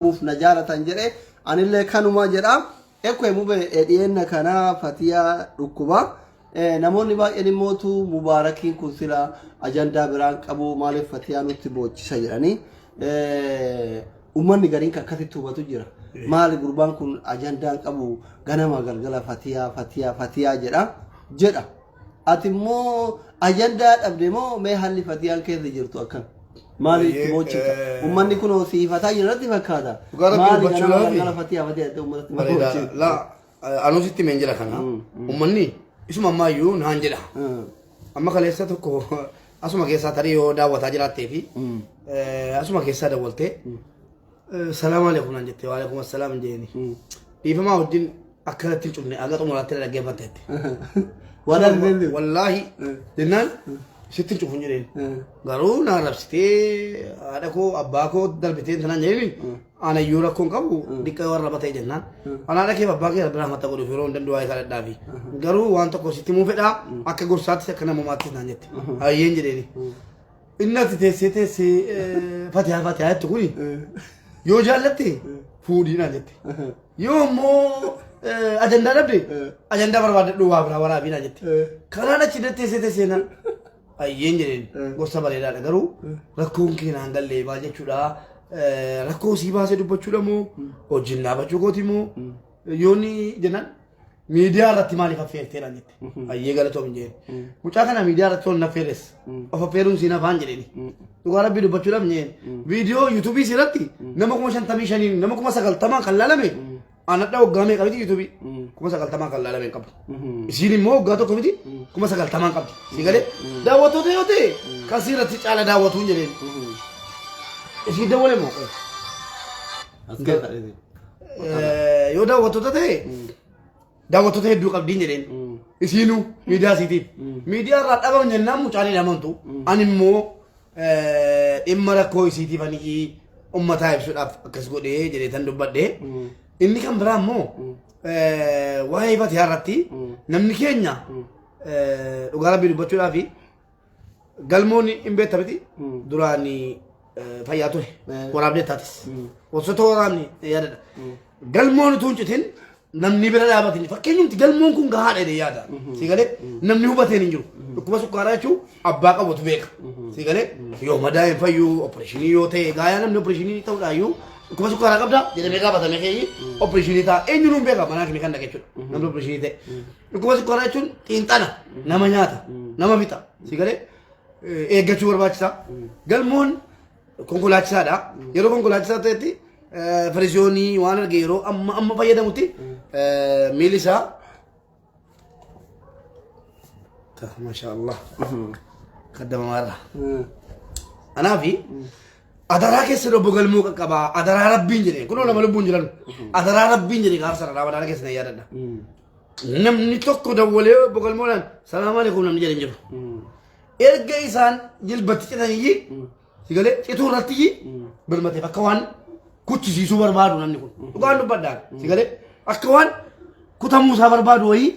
Qabuuf na jaalatan jedhe anillee kanuma jedha. Ekwe mube dhiyeenna kana fatiyaa dhukkuba. Namoonni baay'een immootu mubaarakiin kun sila ajandaa biraan qabu maaliif fatiyaa nutti boochisa jedhanii uummanni gariin kan akkasitti hubatu jira. Maali gurbaan kun ajandaan qabu ganama galgala fatiyaa fatiyaa fatiyaa jedha jedha. Ati immoo ajandaa dhabde moo mee haalli fatiyaan keessa jirtu akkam? Maali itti Baay'ee, boochifta? Uummanni kun si hifataa jira natti fakkaata. Dhugaa Rabbii Maali ganama dubbachuudhaaf galgala fatiyaa fatiyaa jettee uummatatti bareedaa. boochifta? La anuu sitti himeen jira kana. Uummanni isuma ammaa iyyuu naan jedha. Amma kaleessa tokko asuma keessaa tarii yoo daawwataa jiraattee fi asuma keessaa dawwaltee salaam alaikum naan jette waalaikum assalaam jeeni. Dhiifamaa wajjin akkanatti hin cufne aga xumuraatti na dhaggeeffatteetti. Waan arginu. Wallaahi jennaan sitti hin cufu hin jedheen. Garuu na arrabsitee haadha koo abbaa koo darbitee tanaan jedheen anayyuu rakkoon qabu diqqa yoo arraba ta'e jennaan. Ana haadha kee fi abbaa kee rabbi rahmata godhuuf yeroo hundan du'aa isaa dhadhaafi. Garuu waan tokko sitti himuu fedhaa akka gorsaattis akka namummaattis naan jette. Hayyeen jedheeni. Inni ati teessee teessee fatihaa fatihaa jettu kuni yoo jaallatte fuudhii naan jette. Yoo immoo ajandaa dhabde ajandaa barbaadadhu waa biraa waraabii naan jette. Kanaan achi teessee teessee naan ayyeen jedheen gorsa bareedaadha garuu rakkoon kee naan galle maal jechuudha rakkoo sii baasee dubbachuudha moo hojiin dhaabachuu kooti moo yoonni jennaan miidiyaa irratti maaliif affeertee naan jette. Ayyee galatoom jeen. Mucaa kana miidiyaa irratti toon affeeres. Of affeeruun siin afaan jedheeni. Dhugaa rabbii dubbachuudhaaf jeen. Viidiyoo yuutuubii irratti nama 55,000 nama 90,000 kan laalame anadha waggaa meeqa miti yuutuubii 90,000 kan laalame hin qabu. Isiin immoo waggaa tokko miti 90,000 qabdi. Si galee daawwattoota yoo ta'e kan si irratti caala daawwatuun jedheen. Isii dawwale moo? As keessa dhisi. Yoo daawwattoota ta'e daawwattoota hedduu qabdiin jedheen. Isiinuu miidiyaa isiitiif. Miidiyaa irraa dhabaman jennaan mucaan hin amantu. Ani immoo dhimma rakkoo isiitiif ani uummataa ibsuudhaaf akkas godhee jedhee tan dubbadhe. Inni kan biraa immoo waa'ee Fatihaa irratti namni keenya dhugaa rabbii dubbachuudhaaf galmoon hin beekta miti duraan fayyaa ture waraabdee taatis. Wantoota waraabni yaadadha. Galmoon utuu hin citin namni bira dhaabatin fakkeenyumti galmoon kun gahaadha jedhee yaada. Si galee namni hubateen hin jiru. Dhukkuba sukkaaraa jechuun abbaa qabutu beeka. Si galee yoo madaa hin fayyuu opereeshinii yoo ta'e gaayaa namni opereeshinii ta'uudhaayyuu dhukkuba sukkaaraa qabda jedhamee gaafatame keeyyi opereeshinii ta'a. Eenyuun hin beeka manaa kimi kan dhaqe jechuudha. Namni opereeshinii ta'e. Dhukkuba sukkaaraa jechuun xiinxala nama nyaata nama fixa. Si galee eeggachuu barbaachisaa. Galmoon konkolaachisaadha. Yeroo konkolaachisaa ta'etti firiziyoonii waan arge yeroo amma amma fayyadamutti miilli isaa masha Allah kaddamamaarra. Anaafi adaraa keessa obbo Galmoo qaqqabaa adaraa rabbiin jedhee kunoo nama lubbuun jiran adaraa rabbiin jedhee gaafa sana dhaabataara keessa na yaadadha. Namni tokko dawwalee obbo Galmoodhaan salaam alaikum namni jedhe hin jiru. Erga isaan jilbatti citaniyyii sigalee cituu irratti birmateef akka waan kuchisiisuu barbaadu namni kun. Dhugaan dubbadhaan sigalee akka waan kutamuu isaa barbaadu wayii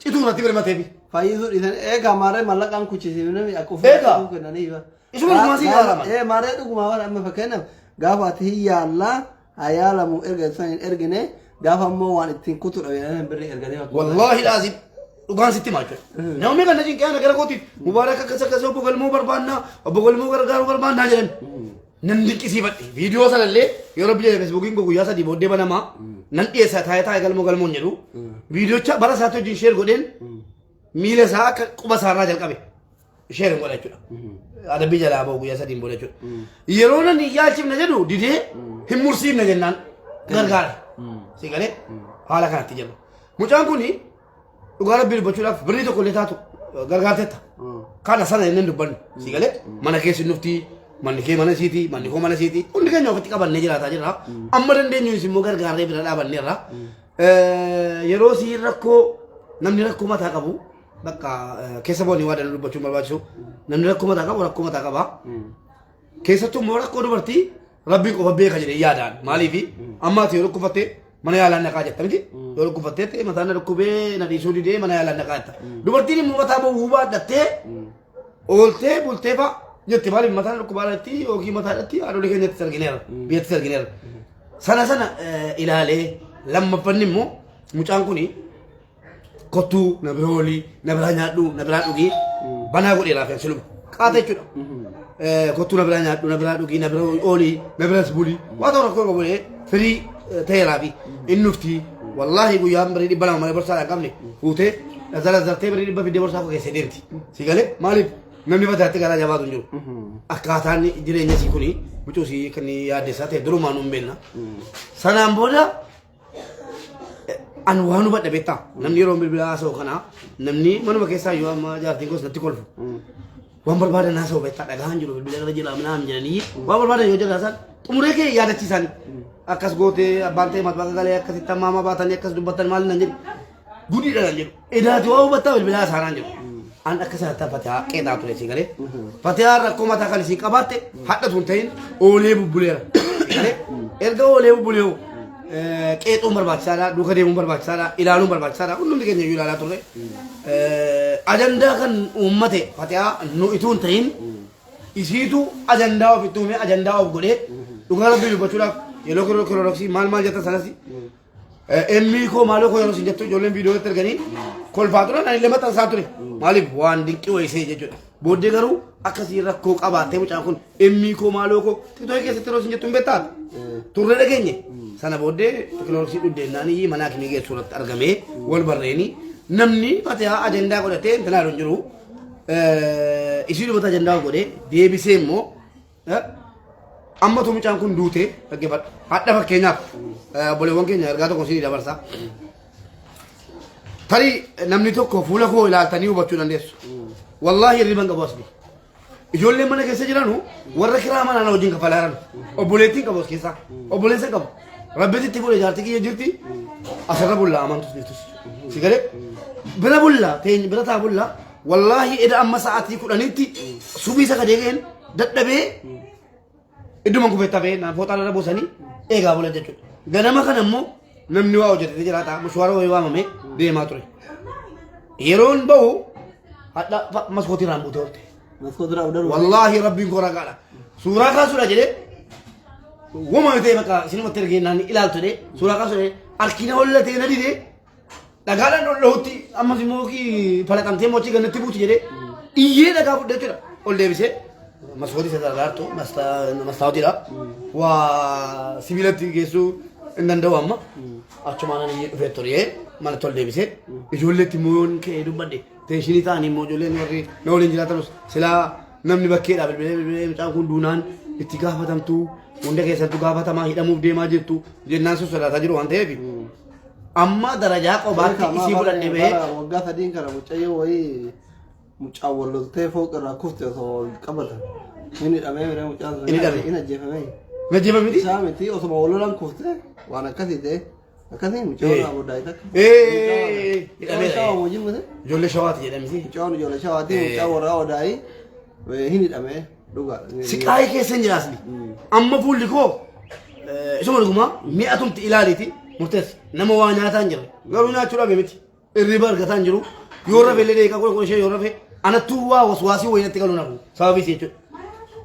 cituu irratti birmateef. Fayyisuu dhiisan eegaa maarree mallaqaan kuchisiifne akka ofii Eegaa. kennanii. Isuma dhugumaa sii gaaraman. Ee maarree dhugumaa bara amma fakkeenyaaf gaafa ati hin yaallaa haa yaalamu erga isaan hin ergine gaafa immoo waan ittiin kutudha jedhanii birrii erganii bakka Wallaahi laazim dhugaan sitti himaa jechuudha. Namni kan na cinqee ana gara kootiif mubaarak akkas akkas obbo Galmoo barbaannaa obbo Galmoo gargaaruu barbaannaa jedhan. Nan dinqisiifadhe. Viidiyoo sanallee yoo rabbi jedhe feesbuukiin koo guyyaa 3 booddee banamaa nan dhiyeessa taa'ee taa'ee galmoo galmoon jedhu. Viidiyocha bara isaatti wajjin sheer godheen miila isaa akka quba isaarraa jalqabe. Sheer hin godha jechuudha. Adabbii jalaa bahu guyyaa sadiin booda jechuudha. Yeroo nan hin yaalchifne jedhu didee hin mursiifne jennaan gargaara. Si galee haala kanatti jedhu. Mucaan kun dhugaa rabbii dubbachuudhaaf birrii tokko illee taatu gargaarteetta. Kana sana inni hin dubbannu. Si galee mana keessa hin dhufti manni kee mana isiiti manni koo mana isiiti hundi keenya ofitti qabannee jiraataa jirra. Amma dandeenyuus immoo gargaarree bira dhaabanneerra. Yeroo siin rakkoo namni rakkoo mataa qabu bakka keessa boonii waa danuu dubbachuun barbaachisu namni rakkoo mataa qabu rakkoo mataa qaba. Keessattuu immoo rakkoo dubartii rabbiin qofa beeka jedhee yaadaan maaliif amma ati yoo dhukkufatte mana yaalaa naqaa jetta miti yoo dhukkufattee ta'e mataan na dhukkubee na dhiisuu didee mana yaalaa naqaa jetta. Dubartiin immoo mataa bowwuu baadhattee ooltee bultee fa'a jetti maaliif mataan dhukkubaa irratti yookiin mataa irratti haadholii keenyattis argineera biyyattis argineera. Sana sana ilaalee lammaffanni immoo mucaan kuni kottuu na bira oolii, na biraa nyaadhu, na biraa dhugii banaa godheeraa fi siluma qaata jechuudha. Kottuu na biraa nyaadhu, na biraa dhugii, na bira oolii, na biras bulii waa ta'u rakkoo qabu jedhee firii ta'eeraa fi inni dhufti wallaahi guyyaan birii 200 malee borsaa hin qabne fuutee zarazartee birii 100 fiddee borsaa koo keessee deemti. Si galee maaliif namni fataatti garaa jabaatu hin jiru. Akkaataan jireenya isii kuni mucuu isii kan yaaddessaa ta'e durumaan hin beekna. Sanaan booda an waan hubadhe beektaa namni yeroo bilbila haasa'u kana namni manuma keessaa yoo amma jaartiin koos natti kolfu. Waan barbaadan haasa'u beektaa dhagaan jiru bilbila irra jira minaan jedhanii waan barbaadan yoo jedhan haasa'an xumuree kee yaadachiisanii. Akkas gootee abbaan ta'e matbaqa galee akkasitti ammaa baatanii akkas dubbattan maal nan jedhu. Gudiidha nan jedhu. Edaati waa hubattaa bilbilaa isaanaan jedhu. An akka sanatti Fatihaa qeexaa ture si galee. Fatihaa rakkoo mataa kan isin qabaatte hadhatu hin ta'in oolee bubbuleera. Si galee erga oolee bubbulee hoo qeexuun barbaachisaadha, duuka deemuun barbaachisaadha, ilaaluun barbaachisaadha. Hundumti keenya iyyuu ilaalaa turre. Ajandaa kan uummate Fatihaa nu ituu hin ta'in isiitu ajandaa ofitti uumee ajandaa of godhee dhugaa rabbii dubbachuudhaaf yeroo kirooroksii maal maal jettan sanas Emmii koo maaloo koo yeroo isin jettu ijoolleen viidiyoo irratti arganii kolfaa turan ani illee maxxansaa ture. Maaliif waan dinqii wayisee jechuudha. Booddee garuu akkasii rakkoo qabaattee mucaan kun emmii koo maaloo koo tiktookii keessatti yeroo isin jettu hin beektaa? Turre dhageenye. Sana booddee teekinooloojii dhuddeennaan iyyii mana hakimii geessu irratti argamee wal barreeni namni fatihaa ajandaa godhatee intalaa hin jiru. Isii dhumata ajandaa godhee deebisee immoo Amma tu mucaan kun duute dhaggeeffadhu. Hadha fakkeenyaaf obboleewwan keenya ergaa tokko isinii dabarsa. Tarii namni tokko fuula koo ilaaltanii hubachuu dandeessu. Wallaahi hirriba hin qabu asli. Ijoolleen mana keessa jiranu warra kiraa manaa na wajjin kafalaa jiran. Obboleettiin qabu as keessaa. Obboleessa hin qabu. Rabbitti itti fuudhe jaartii kiyya jirti. Asirra bullaa amantus jirtus. Si galee bira bullaa teenya bira taa bullaa wallaahi eda amma sa'aatii 10tti subii sagalee ga'een dadhabee idduma kufetti hafee naan fooxaa irra buusanii eegaa bulan jechuudha. Ganama kana immoo namni waa hojjetee jiraata mushwaara wayii waamamee deemaa ture. Yeroon bahu hadha maskootii irraan buutee oolte. Maskootii irraa udaruu. Wallaahi rabbiin koo ragaadha. Suuraa kaasuudha jedhee wama ta'e bakka isinumatti ergee naan ilaaltu jedhee suuraa kaasuudha jedhee harkina hollatee na didee Dhagaadhaan ol dhahutti ammas immoo falaqamtee mochii gannatti buuti jedhee iyyee dhagaa fudhee jechuudha. Ol deebisee maskootii isa gargaartu mastaawotiidha. Waa sibiilatti geessuu hin danda'u amma. Achumaan ani iyyee dhufee ture manatti ol deebisee ijoolleetti immoo yoon ka'ee dubbadhe teenshinii ta'anii immoo ijoolleen warri na waliin jiraatanus silaa namni bakkeedhaa bilbilee bilbilee mucaan kun duunaan itti gaafatamtu hunda keessattuu gaafatamaa hidhamuuf deemaa jirtu jennaan sun sodaataa jiru waan ta'eef Amma darajaa qobaatti isii fudhadhee bahee Bara waggaa sadiin kana mucayyoo wayii mucaa wal loltee fooq irraa kufte osoo wal qabatan. Inni hidhamee miree mucaan sun. Inni hidhame? Inni ajjeefame. Najjeefa miti? Isaa miti osuma wal lolan kufte waan akkasii ta'e. Akkasii mucaa Eh. irraa booddaa takka. Eh, hidhameera. Shawaa wajjin mute. Ijoollee shawaati jedhamti. Mucaan ijoollee shawaati Eh. mucaa warraa odaayii hin hidhamee dhugaa. Siqaayii keessa hin jiraasni. Amma fuulli koo isuma dhugumaa mi'a tumti ilaaliiti murteessa. Nama waa nyaataa hin jirre. Garuu nyaachuu dhabe miti. Irriba argataa hin jiru. Yoo rafe illee daqiiqaa 10 15 yoo rafe anattuu waa waswaasii wayii natti galuu nafu. Sababii isii jechuudha.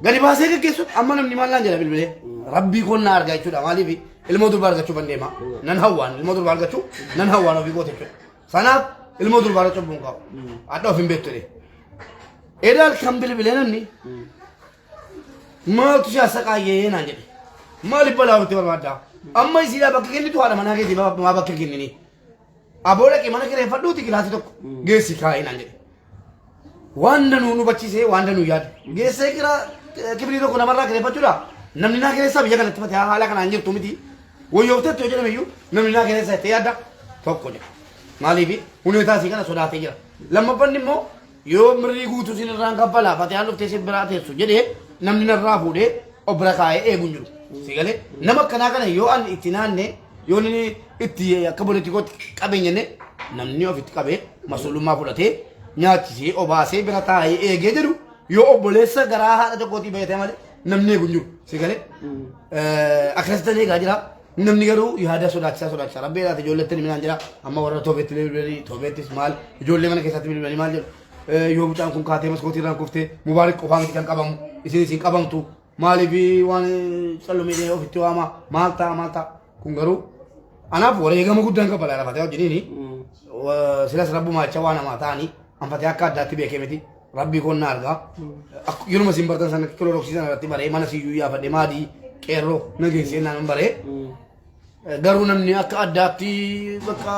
Gadi baasee gaggeessu amma namni maal naan jedha bilbilee. Rabbii koon na argaa jechuudha. Maaliif ilmoo durbaa argachuu ban deema. Nan hawwaan ilmoo durbaa argachuu nan hawwaan ofii kooti jechuudha. Sanaaf ilmoo durbaa irra cubbuun qabu. Hadha of hin beektu jedhee. Edaal kan bilbilee namni maaltu si asaqaayyee naan jedhe. Maaliif balaa ofitti barbaaddaa? Amma isiidhaa bakka kennitu haadha manaa keetii maa bakka kennini? Aboo dhaqee mana kireeffadhuuti kilaasii tokko geessi kaa'ee naan jedhe. Waan danuu nu hubachiisee waan danuu yaade. Geessee kira kibilii tokko namarraa kireeffachuudha. Namni naa kireessaa biyya kanatti fatee haala kanaan jirtu miti. Wayyoofteetti yoo jedhame iyyuu namni naa kireessaa jettee yaadda tokko jedha. Maaliif huneetaa isii kana sodaatee jira. Lammaffaan immoo yoo mirrii guutuu isin irraan kaffalaa fatiyaan dhuftee isin biraa teessu jedhee namni narraa fuudhee of bira kaa'ee eegu hin jiru. Si galee nama akkanaa kana yoo ani itti naanne yoo inni itti akka politikootti qabeenya jenne namni ofitti qabee masuulummaa fudhatee nyaachisee obaasee bira taa'ee eegee jedhu yoo obboleessa garaa haadha tokkootii bahee malee namni eegu hin jiru. Si galee akkasitti eegaa jira. Namni garuu yaada sodaachisaa sodaachisaa rabbi jedhaati ijoolleetti himinaan jira amma warra toobeetti bilbilanii toobeettis maal ijoollee mana keessatti bilbilanii maal jedhu yoo mucaan kun kaatee maskootii irraan kuftee mubaarik qofaa miti kan qabamu isin isin qabamtu Maaliif waan callumee ofitti waama maal ta'a maal ta'a kun garuu anaaf wareegama guddaan qaba laala Fatiyaa wajjiniini. Silas rabbumaa jecha waan hamaa ta'anii an Fatiyaa akka addaatti beekee miti rabbii koon na argaa. Yeruma isin bartan sana kiloroksii sana irratti baree mana siyyuu yaafadhe maadii qeerroo na geessee naan baree. Garuu namni akka addaatti bakka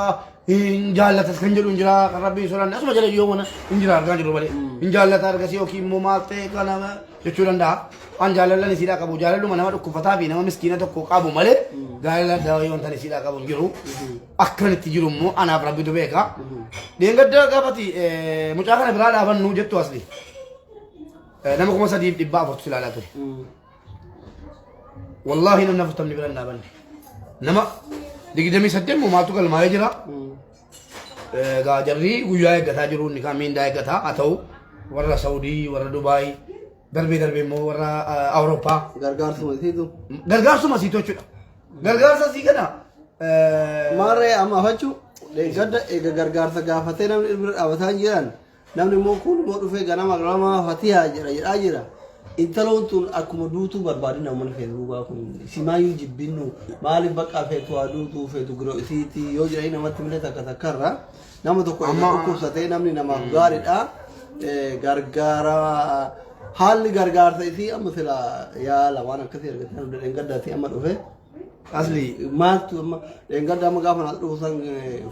hin jaallatas kan jedhu hin jira kan rabbiin sodaanne asuma jala yoo mana hin jira argaa jiru malee hin jaallata argasii yookiin immoo maal ta'e kana jechuu danda'a. An jaalallan isiidhaa qabu jaalalluma nama dhukkubfataa fi nama miskiina tokko qabu malee jaalala addaa wayii wanta isiidhaa qabu hin jiru. Akkan itti jiru immoo anaaf rabbitu beeka. Dheengadda gaafati mucaa kana biraa dhaabannu jettu asli. Nama 3400tu ilaalaa ture. Wallaahi namni 40ni bira hin dhaabanne. Nama 28 moo maaltu galmaa'ee jira. Egaa jarri guyyaa eeggataa jiru inni kaan miindaa eeggataa haa ta'u warra Saudii warra Dubaay darbee darbee immoo warra Awurooppaa. Gargaarsuma isiitu. Gargaarsuma isiitu jechuudha. Gargaarsa isii kana Maarree amma afachuu gadda eega gargaarsa gaafatee namni bira dhaabataa hin jiran. Namni immoo kun immoo dhufee ganama ganama fatiyaa jedha jedhaa jira. Intaloon tun akkuma duutuu barbaadina uummanni feesbuukaa kun simaayyuu jibbinnu maaliif bakka feetu haa duutuu feetu giroo isiitii yoo jedhanii namatti malee takka takkarra nama tokko egaa dhukkubsatee namni namaaf gaariidha. Gargaara haalli gargaarsa isii amma sila yaala waan akkasii argatee dheengaddaati amma dhufe. Asli Maaltu amma dheengadda amma gaafa naas dhufu san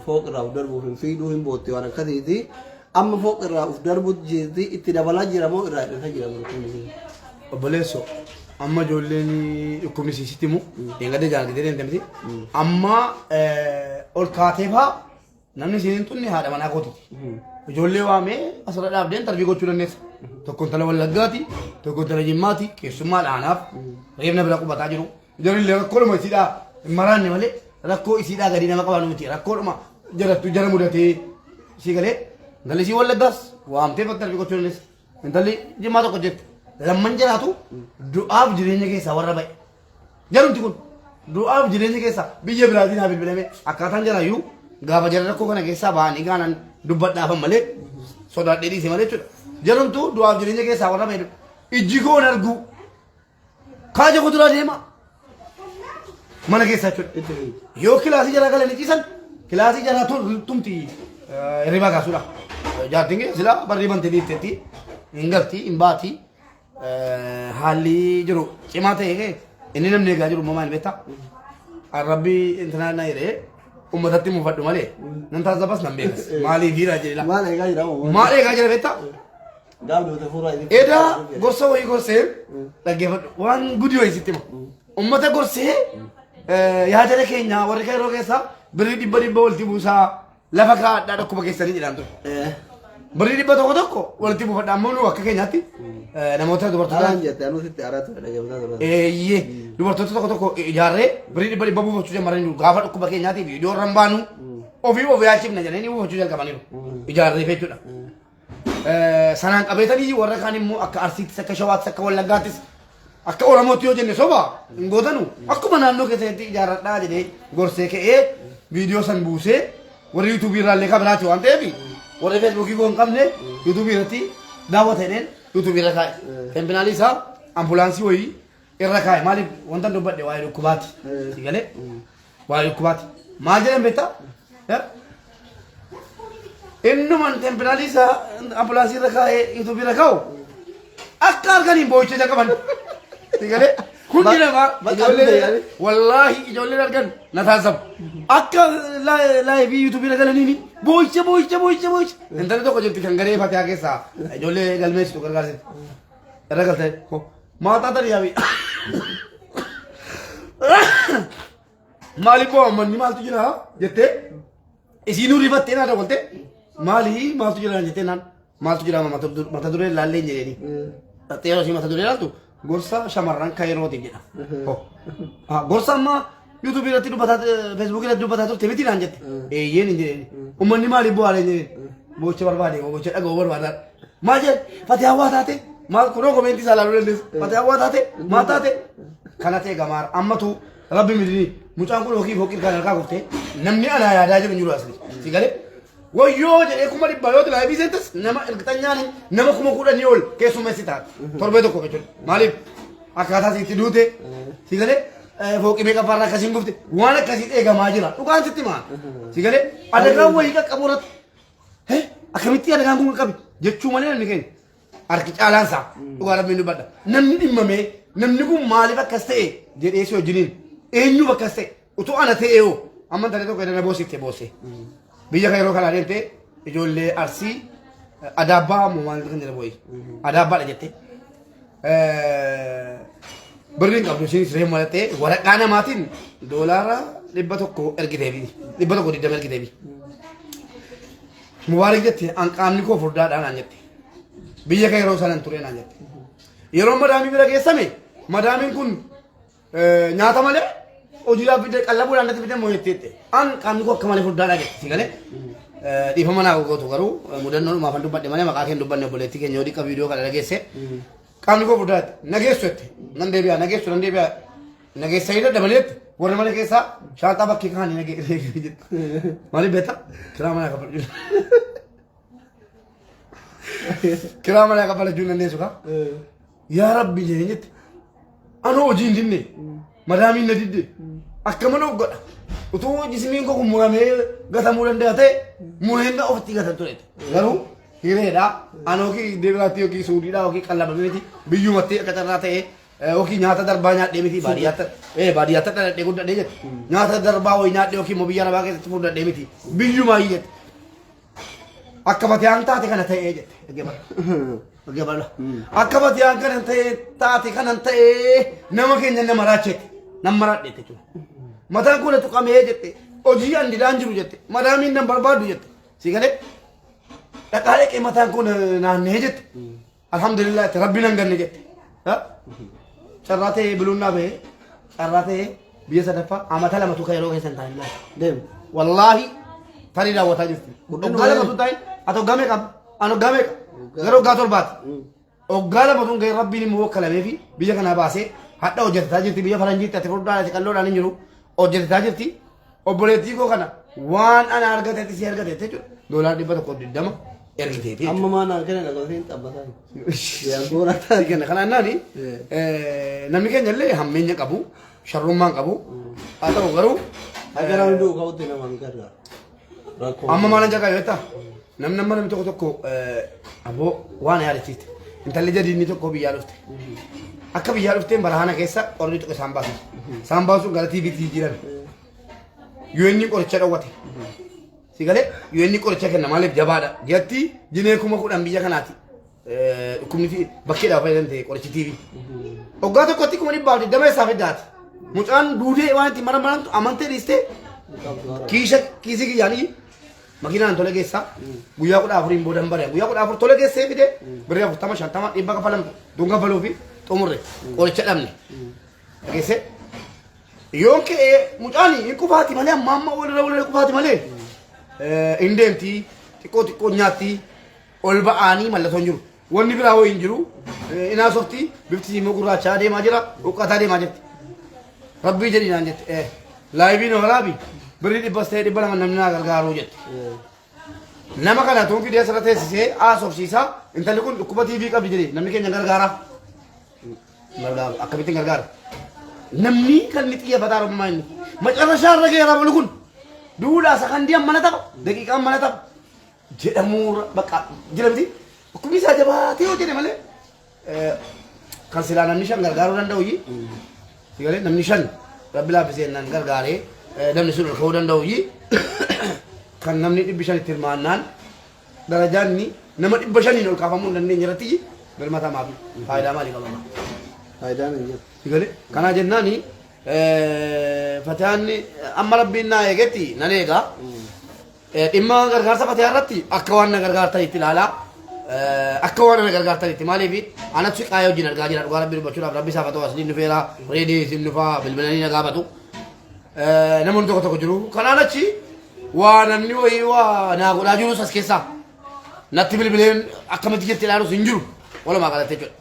fooq irraa of darbuuf hin fiiduu hin bootti waan akkasiiti. Amma fooq irraa of darbuutti jirti itti dabalaa jira moo irraa hir'isaa jira dhukkubni? Obboleesso amma ijoolleen dhukkubni siisitti himu dheengadda jaallatee deemte miti. Amma ol kaatee faa Namni isiin hin xunne haadha manaa kootiti. Ijoollee waamee asirra dhaabdee intarvii gochuu dandeessa. Tokko intala Wallaggaati, tokko intala Jimmaati, keessummaa dhaanaaf reefna bira qubataa jiru. Jarillee rakkoodhuma isiidhaa hin maraanne malee rakkoo isiidhaa gadi nama qaban miti. Rakkoodhuma jarattu jara mudatee sii galee intalli isii Wallaggaas waamtee intarvii gochuu dandeessa. Intalli Jimmaa tokko jirti. Lamman jiraatu du'aaf jireenya keessaa warra ba'e. Jarumti kun du'aaf jireenya keessa biyya biraatiin haa bilbilame akkaataan jaraayyuu gaafa jara rakkoo kana keessaa ba'anii gaanan dubbadhaafan malee sodaadhee dhiise malee jechuudha. Jarumtu du'aaf jireenya keessaa warra ba'e ijji koo hin argu kaaja kuduraa deema mana keessaa jechuudha. Yoo kilaasii jaraa galanii ciisan kilaasii jaraa tumti hirribaa kaasuudha. Jaartiin kee silaa barrii bantee dhiifteetti hin galti hin baati. Haalli jiru cimaa ta'e kee inni namni eegaa jiru immoo maal beektaa? Rabbi intinaa na jedhee uummatatti muufadhu malee nan taasisabas nan beekas. Maaliif hiiraa jedhee Maal eegaa jira moo? Maal eegaa jira beektaa? Gaaf dhufte fuuraa itti. Edaa gorsa wayii gorsee dhaggeeffadhu waan gudii wayii sitti hima. Uummata gorsee yaadala keenya warri kairoo keessaa birrii dhibba dhibba walitti buusaa lafa kaa'adhaa dhukkuba keessanii jedhaan ture. Birrii 100 tokko walitti buufadha ammoo nu akka keenyaatti namoota dubartoota Alaan jette anuu sitti aaraa ture dhaggeeffataa ture. Eeyyee dubartoota tokko tokko ijaarree birrii dhibba dhibba buufachuu jalqabaniiru gaafa dhukkuba keenyaatiif iddoo irra hin baanu ofii of yaachifna jedhanii buufachuu jalqabaniiru ijaarree jechuudha. Sanaan qabeetanii warra kaan immoo akka Arsiittis akka Shawaattis akka Wallaggaattis akka Oromootti yoo jenne soba hin gootanu akkuma naannoo keessanitti ijaarradhaa jedhee gorsee ka'ee viidiyoo san buusee warri yuutuubii irraallee kan biraati waan ta'eef warri feesbuukii koo hin qabne yuutuubii irratti daawwata jedheen yuutuubii irra kaa'e. Tembinaalii isaa ambulaansii wayii irra kaa'e maaliif wanta dubbadhe waa'ee dhukkubaati. Si galee waa'ee dhukkubaati. Maal jedhan beektaa? Innuman tembinaalii isaa ambulaansii irra kaa'ee yuutuubii irra kaa'u akka arganiin boo'icha ija qaban. Si galee hundi namaa Bakka ijoolleen dhufte wallaahi ijoolleen argan na taasisamu. Akka laayivii yuutuubii irra galaniini boo'icha boo'icha boo'icha boo'icha. Intalli tokko jirti kan garee fatiyaa keessaa ijoollee galmeessitu gargaarsitu. Irra galtee maataa tarii yaabi. Maaliif boo'a manni maaltu jira jettee isiinuu rifattee naa dawwalte maali maaltu jira jettee naan maaltu jira mata duree laallee hin jedheeni. Dhattee yeroo ishii mata duree laaltu gorsa shamarran kairootiif jedha. Gorsa amma yuutuubii irratti dubbataa feesbuukii irratti dubbataa turte miti naan jette. Eeyyeen hin jedheeni. Uummanni maaliif bu'aa hin jedheeni. Boocha barbaade boocha dhaga'uu barbaada. Maal jedhe fatee hawaa taate maal kunoo komeentii isaa laaluu dandeessu. Fatee hawaa taate maal taate kana ta'e gamaara ammatu Rabbi midini mucaan kun hokii foqir kan harkaa kuftee namni anaa yaadaa jiru hin jiru asli. Si galee wayyoo jedhee 100,000 yoo tilaa seentas nama irqixanyaan nama 10,000 ol keessummeessi taate torbee tokko jechuudha. Maaliif? Akkaataa isiitti duute. Si galee fooqii meeqa faarraa akkasiin gufte waan akkasii eegamaa jira. Dhugaan sitti maa. Si galee adagaan wayii qaqqabu irratti akkamitti adagaan kun qaqqabe jechuu malee namni keenya harki caalaan isaa dhugaa rabbiin dubbadha. Namni dhimmamee namni kun maaliif akkas ta'e jedhee si wajjiniin eenyuuf akkas ta'e utuu ana ta'ee hoo amma intalli tokko edana boositte boosse. Biyya kan yeroo kanaa deemtee ijoollee Arsii Adaabbaa moo maal kan jedhamu wayii Adaabbaadha jette. Birriin qabdu isheen siree malattee waraqaa namaatiin doolaara 100 ergiteefi 120 ergiteefi. Mubaarik jette an qaamni koo furdaadhaa naan jette. Biyya kan yeroo sanan ture naan jette. Yeroo madaamii bira geessame madaamiin kun Nyaata malee hojiidhaaf fidee qallabuudhaan natti fidee moo jetteette. An qaamni koo akka malee furdaadhaa jette si galee. Dhiifama naa gootu garuu mudannoo dhumaaf an dubbadhe malee maqaa kee hin dubbanne obboleettii keenya yoo dhiqqa viidiyoo kana dhageesse. Qaamni koo furdaa jette. Nageessu jette. Nan deebi'a nageessu nan deebi'a. Nageessanii dadhabanii jette. Warra mana keessaa shaanxaa bakkee kaanii nageesse jette. Maaliif beektaa? Kiraa manaa kaffaluu. Kiraa manaa kaffalachuu hin dandeessu kaa. Yaa Rabbi jedhee jette. Anoo hojii hin dinne. Madaamiin na didde. Akka mana of godha. Utuu jismiin koo kun muramee gatamuu danda'a ta'e mureen ofitti gatan ture. Garuu hireedha. Anoo yookiin deebiraatti yookiin suudiidha yookiin qallabamee miti biyyumatti akka carraa ta'e yookiin nyaata darbaa nyaadhee miti baadiyyaatti baadiyyaatti dhaladhee guddadhee jette. Nyaata darbaa wayii nyaadhee yookiin immoo biyya arabaa keessatti furdadhee miti biyyumaa jette. Akka fatiyaan taate kana ta'ee jette. Dhaggeeffadhu. Dhaggeeffadhu. Akka fatiyaan kana ta'ee taate kana ta'ee nama keenya nama raachete. Nama maraadhe jechuudha. Mataan kun tuqamee jette. Hojii an didaan jiru jette. Madaamiin nan barbaadu jette. Si galee? Dhaqaa dhaqee mataan kun naannee jette. Alhamdulillah jette. Rabbi nan ganne jette. Carraa ta'ee biluun naa bahee carraa ta'ee biyya sadaffaa amata lamatu kan yeroo keessa hin taa'in laata. Deem. Wallaahi tarii daawwataa jirti. Waggaa lamatu taa'in ati waggaa meeqa? Ani waggaa meeqa? Gara waggaa torbaati. Waggaa lamatu gahee rabbiin immoo wakkalamee fi biyya kanaa baasee hadha hojjetataa jirti biyya faranjiitti ati furdaadha ati qalloodhaan hin jiru hojjetataa jirti. Obboleettii koo kana waan ana argatetti si argate jechuudha. Doolaar 120 ergiteeti. Amma maa naa kenna dhaloota xabbataa. Yaa goora Si kenna kanaan naani namni keenya illee hammeenya qabu sharrummaan qabu haa ta'u garuu Akka namni du'u ka'utti nama hin gargaaru. Rakkoo. Amma maalan jagaa yoo ta'u namni amma namni tokko tokko aboo waan yaadachiiste intalli jadiinni tokko biyyaa dhufte akka biyyaa dhufteen barahana keessa qorri tokko isaan baasu isaan baasuun gara TVtti jijjiirame yoo inni qoricha dhowwate si galee yoo inni qoricha kenna maaliif jabaadha jatti jinee 10,000 biyya kanaati dhukkubni fi bakkeedhaa fayyadamte qorichi TV. Waggaa tokkotti 120,000 isaa fiddaati. Mucaan duudee waan itti mara marantu amantee dhiistee kiisha kiisii kiyyaanii makiinaan tole geessaa guyyaa 14n booda hin bare guyyaa 14 tole geessee fide birrii 40 50 dhibba kafalamtu duun kafaluu fi xumurre qoricha dhabne. Dhageessee yoon ka'ee mucaan hin qufaati malee amma amma walirra walirra qufaati malee hin deemti xiqqoo xiqqoo nyaatti ol ba'aanii mallattoon jiru. Wanni biraa wayii hin jiru. Inaa softi bifti immoo gurraachaa deemaa jira huqqataa deemaa jirti. Rabbii jedhi naan jette. Laayibii na waraabi birrii dhibbas ta'e 200 namni naa gargaaruu jette. Nama kana tuun fidee asirra teessisee haasofsiisaa intalli kun dhukkuba TV qabdi jedhe namni keenya gargaara. Gargaaru akkamittiin gargaara? Namni kan inni xiyyeeffataa Oromummaa inni. Macarrashaa irra geeraa bulu kun duudhaa sakandii mana tapha daqiiqaan mana tapha. Jedhamuurra bakka jira miti dhukkubni isaa jabaatee yoo jedhe malee kan silaa namni shan gargaaruu danda'u yi sigalee namni shan rabbi laaffisee nan gargaaree namni sun ol ka'uu danda'u yi kan namni 500 itti hirmaannaan darajaan inni nama 500n ol kaafamuu hin dandeenye irratti yi birmatamaa fi faayidaa maalii qaba? Faayidaan hin jiru. Sigalee kanaa jennaani fatihaan amma rabbiin naa eegetti nan eegaa. Dhimma gargaarsa fatihaa irratti akka waan na gargaartanitti ilaalaa. Akka waan na gargaartanitti maaliif anatu siqaayee wajjin argaa jira dhugaa rabbii dubbachuudhaaf rabbi isaa fatoo asliin dhufeera reedii isin dhufaa bilbilanii na gaafatu. Namoonni tokko tokko jiru. Kanaan achi waa namni wayii waa naa godhaa jirus as keessaa natti bilbileen akkamitti jirti ilaalus hin jiru. Walumaa galatti jechuudha.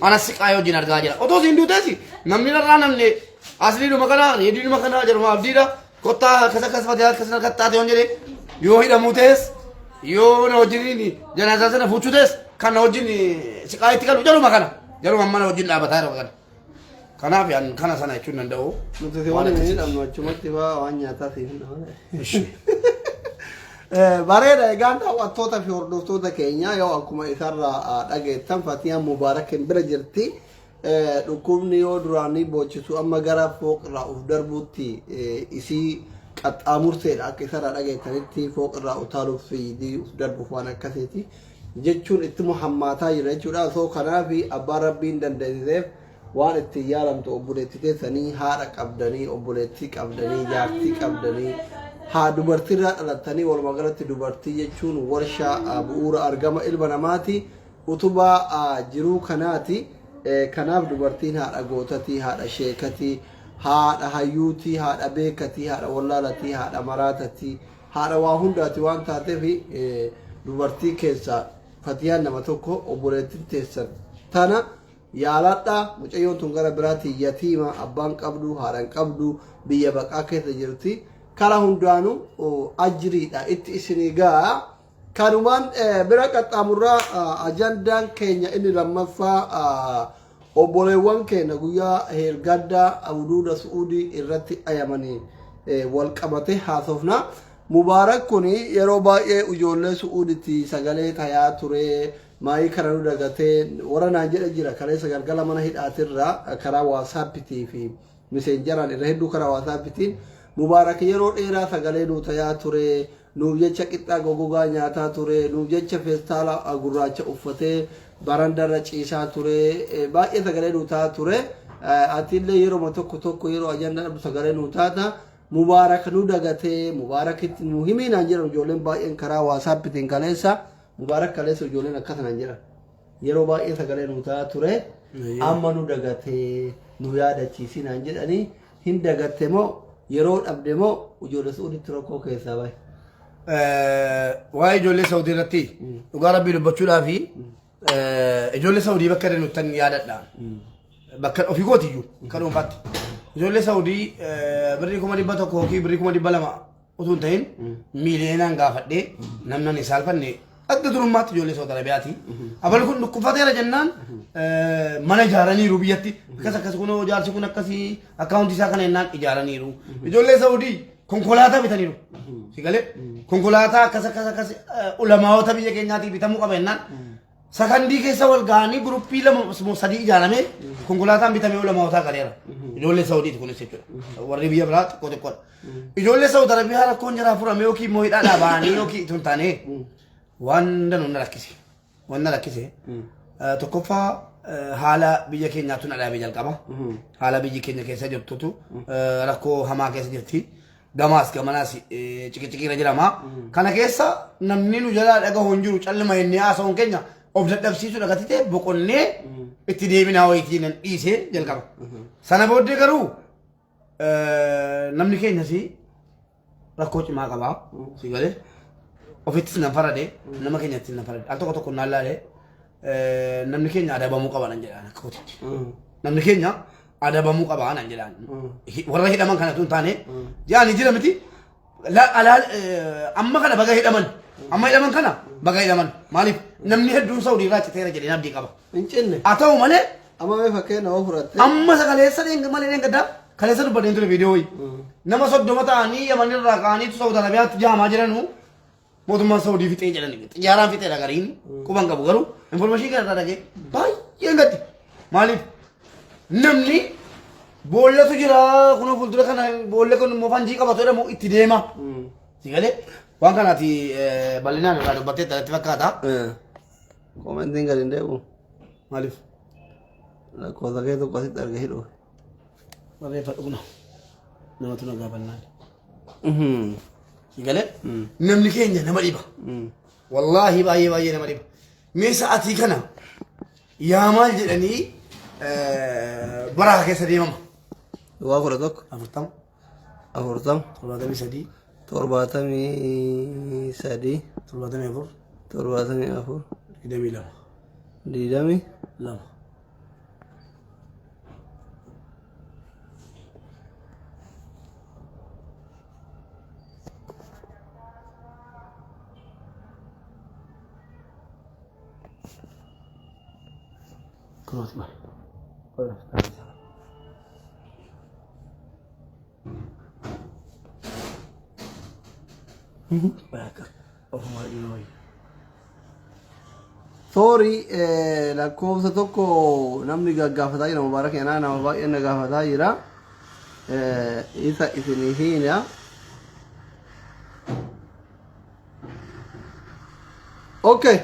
Anas siqaayee wajjin argaa jira. Otoo siin duutees namni narraa namni asliidhuma kana reediidhuma kana jedhuma abdiidha. Kottaa akkas akkas fatee akkas akkas taate yoon jedhe yoo hidhamuu ta'es yoo na wajjin janaazaa sana fuuchuu ta'es kan na wajjin siqaa itti galu jaluma kana jaluma amma na wajjin dhaabataa jiru kana. Kanaaf an kana sana jechuun danda'u. Nuti si Waan waliin hin akkasiiti. hidhamnu achumatti faa waan nyaataa siif hin dhaban. Ishi. Bareeda egaan daawwattoota fi hordoftoota keenya yoo akkuma isarraa dhageettan Fatiyaan Mubaarakin bira jirti. Dhukkubni yoo duraanii boochisu amma gara fooqirraa uf darbuutti isii qaxxaamurteedha akka isarraa dhageettanitti fooqirraa utaaluuf fiigdii uf darbuuf waan akkasiiti jechuun ittuma hammaataa jira jechuudha. So kanaaf abbaan rabbiin dandeessiseef waan ittiin yaalamtu obboleettii teessanii haadha qabdanii obboleettii qabdanii jaartii qabdanii haa dubartiirraa dhalattanii walumaa galatti dubartii jechuun warshaa bu'uura argama ilma namaati utubaa jiruu kanaati. Kanaaf dubartiin haadha gootatii haadha sheekatii haadha hayyuutii haadha beekatii haadha wallaalatii haadha maraatatii haadha waa hundaati waan taateef dubartii keessaa Fatiyaan nama tokko obboleettiin teessan tana yaaladha. Mucayyoon tun gara biraatiin yatiima abbaan qabdu haadhan qabdu biyya baqaa keessa jirti. Karaa hundaanuu ajriidha itti isinii ga'a. Kanumaan bira qaxxaamurraa ajandaan keenya inni lammaffaa obboleewwan keenya guyyaa heelgaddaa huduuda Su'uudii irratti dhayamanii wal qabate haasofna. Mubaarak kun yeroo baay'ee ijoollee Su'uuditti sagalee tayaa ture. Maayii kana nu dagatee warra naan jedhe jira kaleessa galgala mana hidhaatirraa karaa waasaappitii fi miseenjaraan irra hedduu karaa waasaappitiin Mubaarak yeroo dheeraa sagalee nuu tayaa ture. Nuuf jecha qixxaa gogogaa nyaataa ture. Nuuf jecha feestaala gurraacha uffatee barandarra ciisaa ture. Baay'ee sagalee nuu ta'a ture. Ati illee yeroo tokko tokko yeroo ajandaa dhabdu sagalee nuu taata. Mubaarak nu dagatee Mubaarakitti nu himii naan jedhan ijoolleen baay'een karaa waasaappitiin kaleessa. Mubaarak kaleessa ijoolleen akkas naan jedhan. Yeroo baay'ee sagalee nuu ta'a ture. Amma nu dagatee nu yaadachiisii naan jedhanii hin dagatte moo yeroo dhabde moo ijoollee Su'uuditti rakkoo keessaa bahe. Waa'ee ijoollee Saudii irratti dhugaa rabbii dubbachuudhaa fi ijoollee Saudii bakka deemnuttan yaadadha. Bakka ofii kootiyyuu akka dhuunfaatti. Ijoollee Saudii birrii 100,000 yookiin birrii 200,000 utuu hin ta'in miiliyoonaan gaafadhee namni ani saalfanne adda durummaatti ijoollee Saudi Arabiyaati. Abal kun dhukkufateera jennaan mana ijaaraniiru biyyatti. Akkas akkas kun jaarsi kun akkasii akkaawuntii isaa kana jennaan ijaaraniiru. Ijoollee Saudii konkolaataa bitaniiru. Si galee konkolaataa akkas akkas akkas ulamaawota biyya keenyaatii bitamuu qaba jennaan sakandii keessa wal ga'anii guruppii lama moo sadii ijaaramee konkolaataan bitamee ulamaawotaa galeera. Ijoollee Saudiiti kunis jechuudha. Warri biyya biraa xiqqoo xiqqoodha. Ijoollee Saudi Arabiyaa rakkoon jaraa furame yookiin immoo hidhaadhaa ba'anii yookiin itoo hin taane waan danuu na rakkise. Waan na rakkise. Tokkoffaa haala biyya keenyaatu na dhaabee jalqaba. Haala biyyi keenya keessa jirtutu rakkoo hamaa keessa jirti. Gamaas gamanaas ciqiciqiirra jirama. Kana keessa namni nu jalaa dhagahu hin jiru calluma jennee haasa'uun keenya of dadhabsiisuu dhagatite boqonnee itti deebinaa wayitii nan dhiisee jalqaba. Sana booddee garuu namni keenyas rakkoo cimaa qaba. Si galee ofittis nan farade nama keenyattis nan farade al tokko tokko naan laalee namni keenya adabamuu qaba nan jedhaan akka kootitti. Namni keenya adabamuu qaba nan jedhaan. Warra hidhaman kanatu hin taane jaani jira miti. Amma kana baga hidhaman. Amma hidhaman kana baga hidhaman. Maaliif namni hedduun Saudii irraa citeera jedheen abdii qaba. Hin cinne. Haa ta'u malee Amma mee fakkeenya hoo fudhatte. Amma isa kaleessa dheenga malee dheengaddaa kaleessa dubbadheen ture viidiyoo wayii. Nama 30 ta'anii Yaman irraa ka'aniitu Saudi Arabiyaatti jaamaa jiranu mootummaan Saudii fixee jedhani. Xiyyaaraan fixeedha gariin quban qabu garuu information kana irraa dhagee baay'een gaddi. Maaliif namni boollatu jira kunoo fuuldura kana boolla kun immoo fanjii qabatu jedhamu itti deema. Si galee waan kanaati bal'inaan irraa dubbattee natti fakkaata. Koomentiin gadi hin deebi'u. Maaliif? Lakkoofsa kee tokko asitti arga hidhu. Barreeffadhu kuna. Namatu na gaafannaan. Si galee namni keenya nama dhiba. Wallaahi baay'ee baay'ee nama dhiba. Mee sa'aatii kana yaa maal jedhanii baraa keessa deemama. Duwwaa 11. 40. 40. 73. 73. 74. 74. 22. 20 2. Kunooti maal? Bakka ofuma dhiyoo wayya. Sorry, lakkoofsa tokko namni gaggaafataa jira. Mubaarak yanaa nama baay'een na gaafataa jira. Isa isinii hiina. Okay.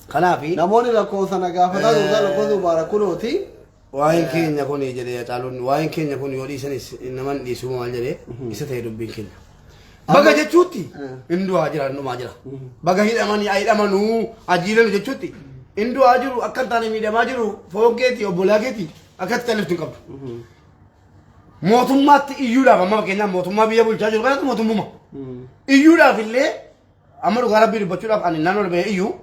Kanaafi Namoonni lakkoofsa na gaafataa turtan, lakkoofsa Mubaarak kunooti. Waa'een keenya kun jedhee Caaluun, waa'een keenya kun yoo dhiisanis naman dhiisuu maal jedhee isa ta'e dubbiin keenya. Baga jechuutti hin du'aa jira, hin dhumaa jira. Baga hidhamanii haa hidhamanuu ajiilanu jechuutti hin du'aa jiru, akka hin taane miidhamaa jiru, foon keeti, obbolaa keeti, akka itti califtu hin qabdu. Mootummaatti iyyuudhaaf, amma fakkeenyaaf mootummaa biyya bulchaa jiru kanatti mootummuma. Iyyuudhaaf illee, amma dhugaa rabbii dubbachuudhaaf, ani naannoo ol bahee iyyuu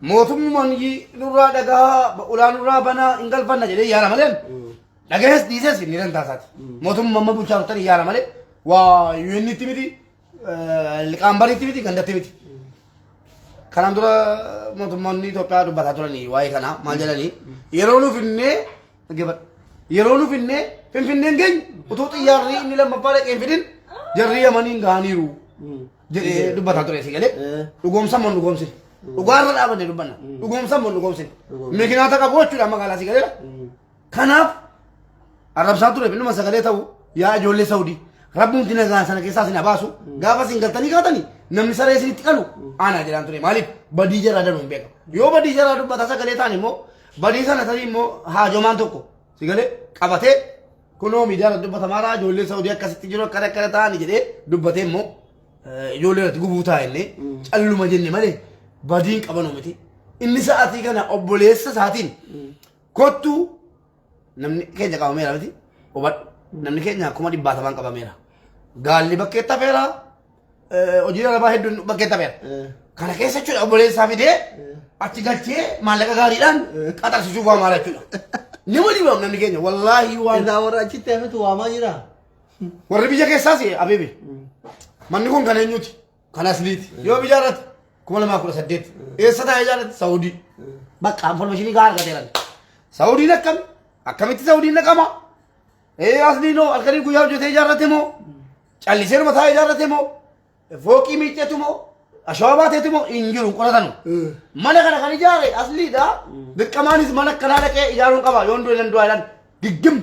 mootummaan nurraa dhagaa ulaa nurraa banaa hin galfanna jedhee yaala malee, dhagahees dhiises inni dandaasaati. Mootummaa amma bulchaa turtan yaala malee waa UN'tti miti, liqaambariitti miti, gandatti miti. Kanaan dura mootummoonni Itoophiyaa dubbataa turanii waa'ee kanaa maal jedhanii, yeroo nuuf innee dhaggeeffadhu. Yeroo nuuf innee Finfinneen geenyu utuu xiyyaarri inni lammaffaa dhaqee hin fidin jarri Yamaniin gahaniiru jedhee dubbataa ture, si galee. Dhugoomsan moo dhugoomsin? Dhugaarra dhaabanne dubbanna. Dhugoomsan moo dhugoomsin? Mikinaata qabu jechuudha magaalaa, si galeera. Kanaaf arrabsaa ture innuma sagalee ta'u, yaa ijoollee Saudii, Rabbuun nagaan sana keessaa isin baasu, gaafa isin galtanii kaatanii namni saree isinitti qalu aanaa jedhaan ture. Maaliif badii jaraa danuu hin beeka. Yoo badii jaraa dubbata sagalee ta'an immoo badii sana tarii immoo haajomaan tokko si galee qabatee kunoo miidiyaa irratti dubbatamaadha, ijoollee Saudii akkasitti jiru, akkana akkana ta'anii jedhee dubbatee immoo ijoollee irratti gubuu ta'a illee calluma jenne malee badiin qabanu miti. Inni sa'aatii kana obboleessa isaatiin kottu, namni keenya qabameera miti, hubadhu, namni keenya 100,000 qabameera. Gaalli bakkeetti hafeera, hojii arabaa hedduun bakkeetti hafeera. Kana keessa jechuudha obboleessaa fidee achi galchee maallaqa gaariidhaan qaxarsiisuuf waa maala jechuudha. Nama dhibaam namni keenya wallaahi waan. Isaa warra achitti hafetu waamaa jira. Warri biyya keessaas abeebe. Manni kun kan eenyuti? Kan asliiti. Yoo biyya irratti 2018. Eessa taa'ee ijaarrate? Saawudii. Bakka information gahaa argateera. Saawudiin akkami? Akkamitti Saawudiin naqama? Ee, asliinoo halkanii guyyaa hojjetee ijaarrate moo? Callisee mataa ijaarrate moo? Fooqii miiccetu moo? Ashawaa baateetu moo? Hin jiru, hin qoratanu. Mana kana kan ijaare asliidha. Dirqamaanis mana akkanaa dhaqee ijaaruun qaba. Yoon du'e nan du'aa jedhan giggim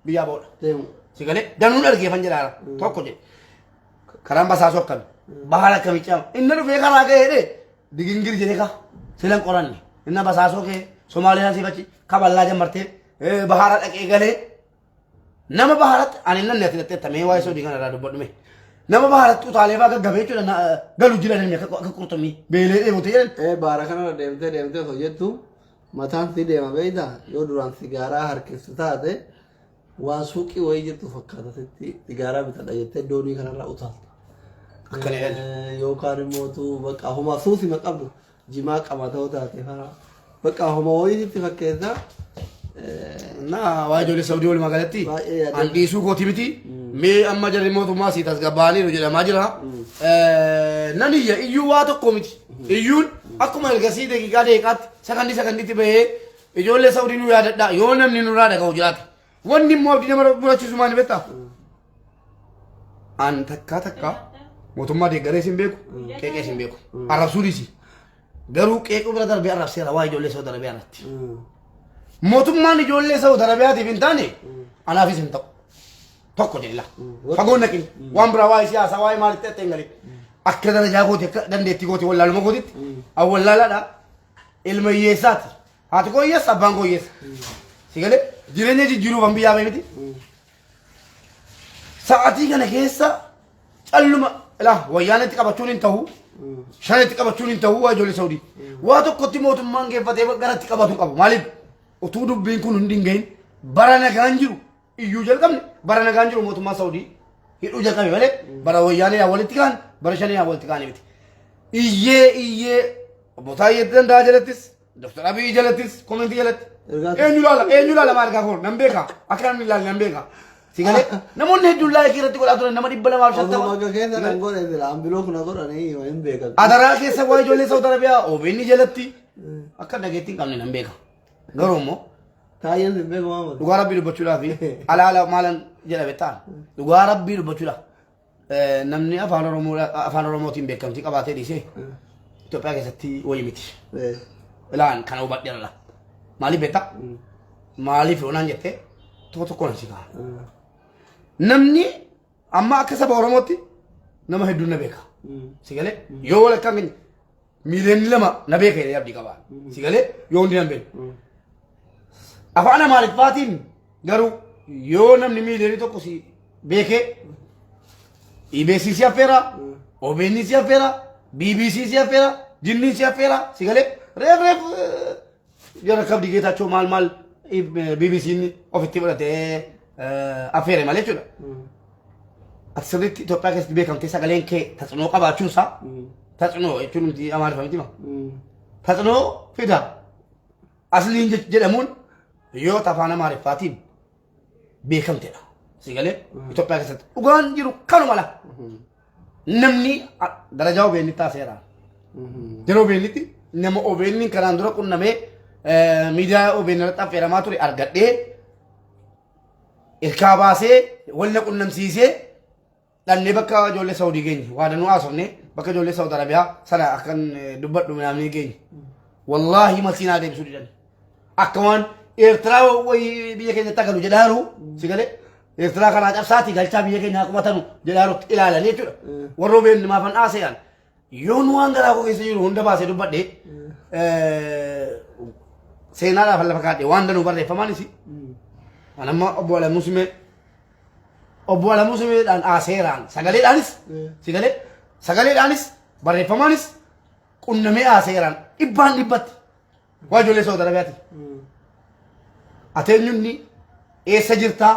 biyyaa ba'uudha. Deemu. Si galee danuun argeeffan jedhaara. Tokko jedhe. Karaan basaasoo akkami? Bahala akkamii ce'ama? Inni dhufee karaa ga'ee jedhee digingir jedhee ka silan qoranne. Inni basaasoo kee Somaaliyaa siifachi kaballaa jammartee bahara dhaqee galee nama baharatti ani nan natti natti tamee waa'ee soodii kana irraa dubbadhume. Nama baharatti utaalee fa'aa gaggabee jechuudha galu jira namni akka qurxummii beelee dheebotee jedhan. Baara kanarra deemtee deemtee osoo jettu mataan si deema beektaa, yoo duraan sigaaraa harkistu taate waan suuqii wayii jirtu fakkaata sitti, sigaaraa bitadha jettee doonii kanarra utaalta. Akkana jedhan. Yookaan immoo tu bakka homaa suusima qabdu jimaa qabatoo taate fara bakka homa wayii sitti fakkeessa. Na waa ijoollee Saudii walumaa galatti Baay'ee yaadame. an dhiisuu kooti miti. Mee amma jarri mootummaa sii tasgabbaa'aniiru jedhamaa jira. Nan iyya, iyyuu waa tokko miti. Iyyuun akkuma ergasii daqiiqaa daqiiqaatti, sakandii sakandiitti bahee ijoollee Saudii nu yaadadhaa yoo namni nurraa dhaga'u jiraate. Wanni immoo abdii nama murachiisu maali beektaa? An takkaa takkaa mootummaa deeggaree sin beeku, qeeqee sin beeku. Arrabsuu dhiisi. Garuu qeequu bira darbee arrabseera waa ijoollee Saudi Arabiyaa irratti. Mootummaan ijoollee Saudi Arabiyaatiif hin taane anaafis hin ta'u. Tokko jedhila. Fagoon naqin. Waan biraa waa'ee siyaasaa, waa'ee maalitti akka hin galin. Akka darajaa kooti, akka dandeettii kooti, wallaaluma kootitti. An wallaalaadha. Ilma hiyyeessaati. Haati koo hiyyeessa, abbaan koo hiyyeessa. Si galee jireenya jijjiiruuf an biyyaa ba'e miti. Sa'aatii kana keessa calluma ilaa wayyaanitti qabachuun hin ta'u. Shanitti qabachuun hin ta'u waa ijoollee Saudii. Waa tokkotti mootummaan geeffatee garatti qabatu qabu. Maaliif? Utuu dubbiin kun hundi hin gahin bara nagaan jiru iyyuu jalqabne, bara nagaan jiru mootummaa Saudii hidhuu jalqabe malee bara wayyaanee walitti kaan, bara shanii walitti kaanii miti. Iyyee iyyee obbo Taayyee Danda'a jalattis, Dr. Abiy jalattis, komentii jalatti. Eenyu laala, eenyu laala, maal gaa nan beeka, akka namni ilaalu nan beeka. Si galee namoonni hedduun like irratti godhaa turan, nama 250. Osoo bakka keessa kan godhe jira ambiloo kuna godhanii hin beekan. Adaraa keessa waa ijoollee Saudi Arabiyaa OBN jalatti akka dhageettii hin qabne nan beeka. Garuu immoo Taayyeen hin beeku maama. Dhugaa rabbii dubbachuudhaaf alaala maalan jedhame ta'a. Dhugaa rabbii dubbachuudhaaf. Namni afaan Oromoo afaan Oromootiin beekamtii qabaatee dhiisee Itoophiyaa keessatti wayii miti. Ilaan kana hubadheera. Maaliif beektaa? Maaliif yoo naan jettee tokko tokkoon si ka'a. Namni amma akka saba Oromootti nama hedduun na beeka. Si galee yoo walakkaan keenya miiliyoonni 2 na beeka jedhee abdii qaba. Si galee yoo hundi nan beeku. Afaan Amaariffaatiin garuu yoo namni miiliyoonni 1 si beekee EBS si affeera, OBN si affeera, BBC si affeera, Jinniin si affeera, si galee reef reef jara kabdi Geetaachoo maal maal BBC'n ofitti fudhatee affeere malee jechuudha. Ati sirriitti Itoophiyaa keessatti beekamtee sagaleen kee tatsnoo qabaachuun isaa tatsnoo jechuun nuti Amaariffa miti ma? Tatsnoo fida. Asliin jedhamuun yoo afaan Amaariffaatiin beekamtedha. Si galee Itoophiyaa keessatti dhugaan jiru kanuma la. Namni darajaa OBN taaseera. Yeroo OBNtti nama OBN kanaan dura qunnamee miidiyaa OBN irratti affeeramaa ture argadhee ilkaa baasee walna qunnamsiisee dhannee bakka ijoollee Saawudii geenye waa danuu haasofne bakka ijoollee Saawud Arabiyaa sana akkan dubbadhu minaamni geenye. Wallaahi masiinaa deebisuu didan. Akka waan Eertiraa wayii biyya keenyatti agalu jedhaaru si galee Eertiraa kanaa cabsaatii galchaa biyya keenya haa qubatanu jedhaarutti ilaalanii jechuudha. Warra OBN maafan haasa'an yoon waan garaa koo keessa jiru hunda baasee dubbadhe seenaadhaaf lafa kaadhe waan danuu barreeffamaanis. An amma obbo Alamuu Simee obbo Alamuu Simeedhaan haaseeraan sagaleedhaanis si galee sagaleedhaanis barreeffamaanis qunnamee haaseeraan dhibbaan dhibbatti waa ijoollee Saawud Arabiyaati. Ati eenyunni eessa jirtaa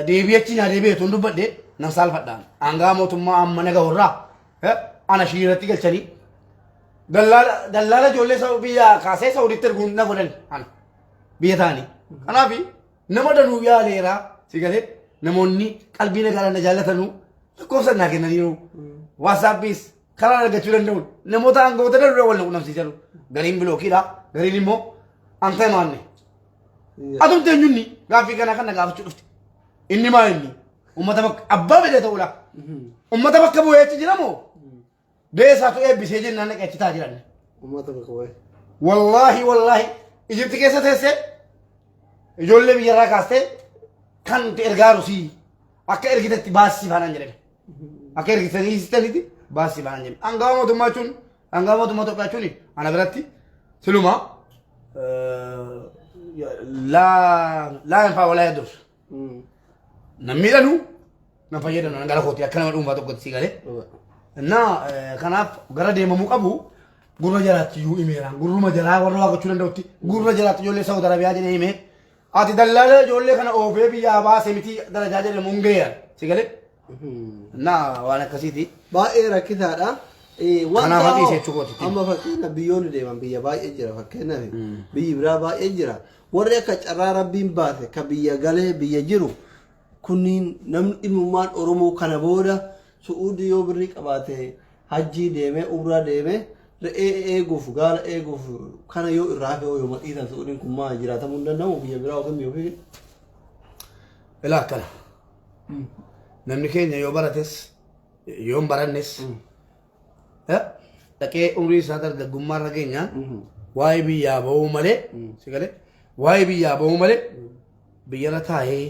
deebii achi naa deebi'e tun dubbadhe nan saalfadhaan aangaa mootummaa amma naga horraa ana shiirratti galchanii dallaala ijoollee biyya kaasee Saawuditti erguun na godhan ana biyya ta'anii. Kanaaf nama danuu yaaleera si galee namoonni qalbii nagaadhaan na jaallatanuu lakkoofsa naa kennaniiru. WhatsAppis karaa argachuu danda'uun namoota aangawoota danuu wal qunnamsiisan gariin bilookiidha gariin immoo anta maanne. Atumti eenyunni gaaffii kana kan na gaafachuu dhufte. Inni maa inni uummata bakka abbaa fedhe ta'uudha. Uummata bakka bu'ee achi jira moo? Beesaatu eebbisee jennaan dhaqee achi ta'a jiran. Uummata bakka bu'ee. Wallaahi wallaahi Ijipti keessa teessee ijoollee biyyarraa kaastee kan nuti ergaaru si akka ergitetti baasii faanaan jedhame. Akka ergitanii hiisitanitti baasii faanaan jedhame. Aangawa mootummaa jechuun aangawa mootummaa Itoophiyaa jechuun ana biratti siluma laa laa yanfaa walaa yadur. Nan miidhanu nan fayyadanu nan gara kooti akka nama dhuunfaa tokkotti si galee. Innaa kanaaf gara deemamuu qabu gurra jalaatti iyyuu himeera. Gurruma jalaa warra waa gochuu danda'utti gurra jalaatti ijoollee Saawud Arabiyaa jedhee himee ati dallaala ijoollee kana oofee biyyaa baase miti darajaa jedhamu hin gaheera. Si galee? Innaa waan akkasiiti. Baay'ee rakkisaadha. Wanta Kanaaf haqiisa jechuu kooti. Amma fakkeenyaaf biyyoonni deeman biyya baay'ee jira fakkeenyaaf biyyi biraa baay'ee jira. Warri akka carraa rabbiin baase ka biyya galee biyya jiru kunniin namni ilmummaan Oromoo kana booda Su'uudii yoo birrii qabaate hajjii deemee umraa deemee re'ee eeguuf gaala eeguuf kana yoo irraa hafe hoo yooma dhiisan Su'uudiin kun maa jiraatamuu hin danda'amu biyya biraa yookiin biyya ofii. Ilaa akkana. Namni keenya yoo barates yoo hin barannes dhaqee umrii isaa dargaggummaa irra geenyaan waa'ee biyyaa bahuu malee si galee waa'ee biyyaa bahuu malee biyyarra taa'ee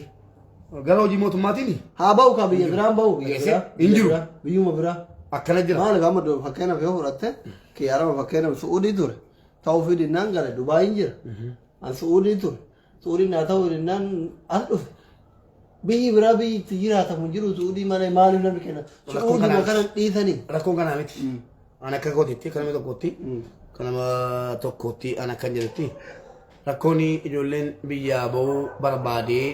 gara hojii mootummaatiin Haa ba'u kaa biyya biraan ba'u biyya Dhageessee? biraa. Hin biyya jiru. biraa, Biyyuma biraa. Akkana jira. Maaliif amma fakkeenyaaf yoo fudhatte kiyyaarama fakkeenyaaf Su'uudii ture. Ta'uu fi dinnaan gale Dubaayin jira. An Su'uudii ture. Su'uudiin naa ta'uu dinnaan as dhufe. Biyyi biraa biyyi itti jiraatamu hin jiru Su'uudii malee maaliif namni kenna? Rakkoon Su'uudii kanaa kana dhiisanii. Rakkoon kanaa miti. An akka kootitti akka nama tokkootti akka nama tokkootti an akkan jedhutti rakkoon ijoolleen biyyaa bahuu barbaadee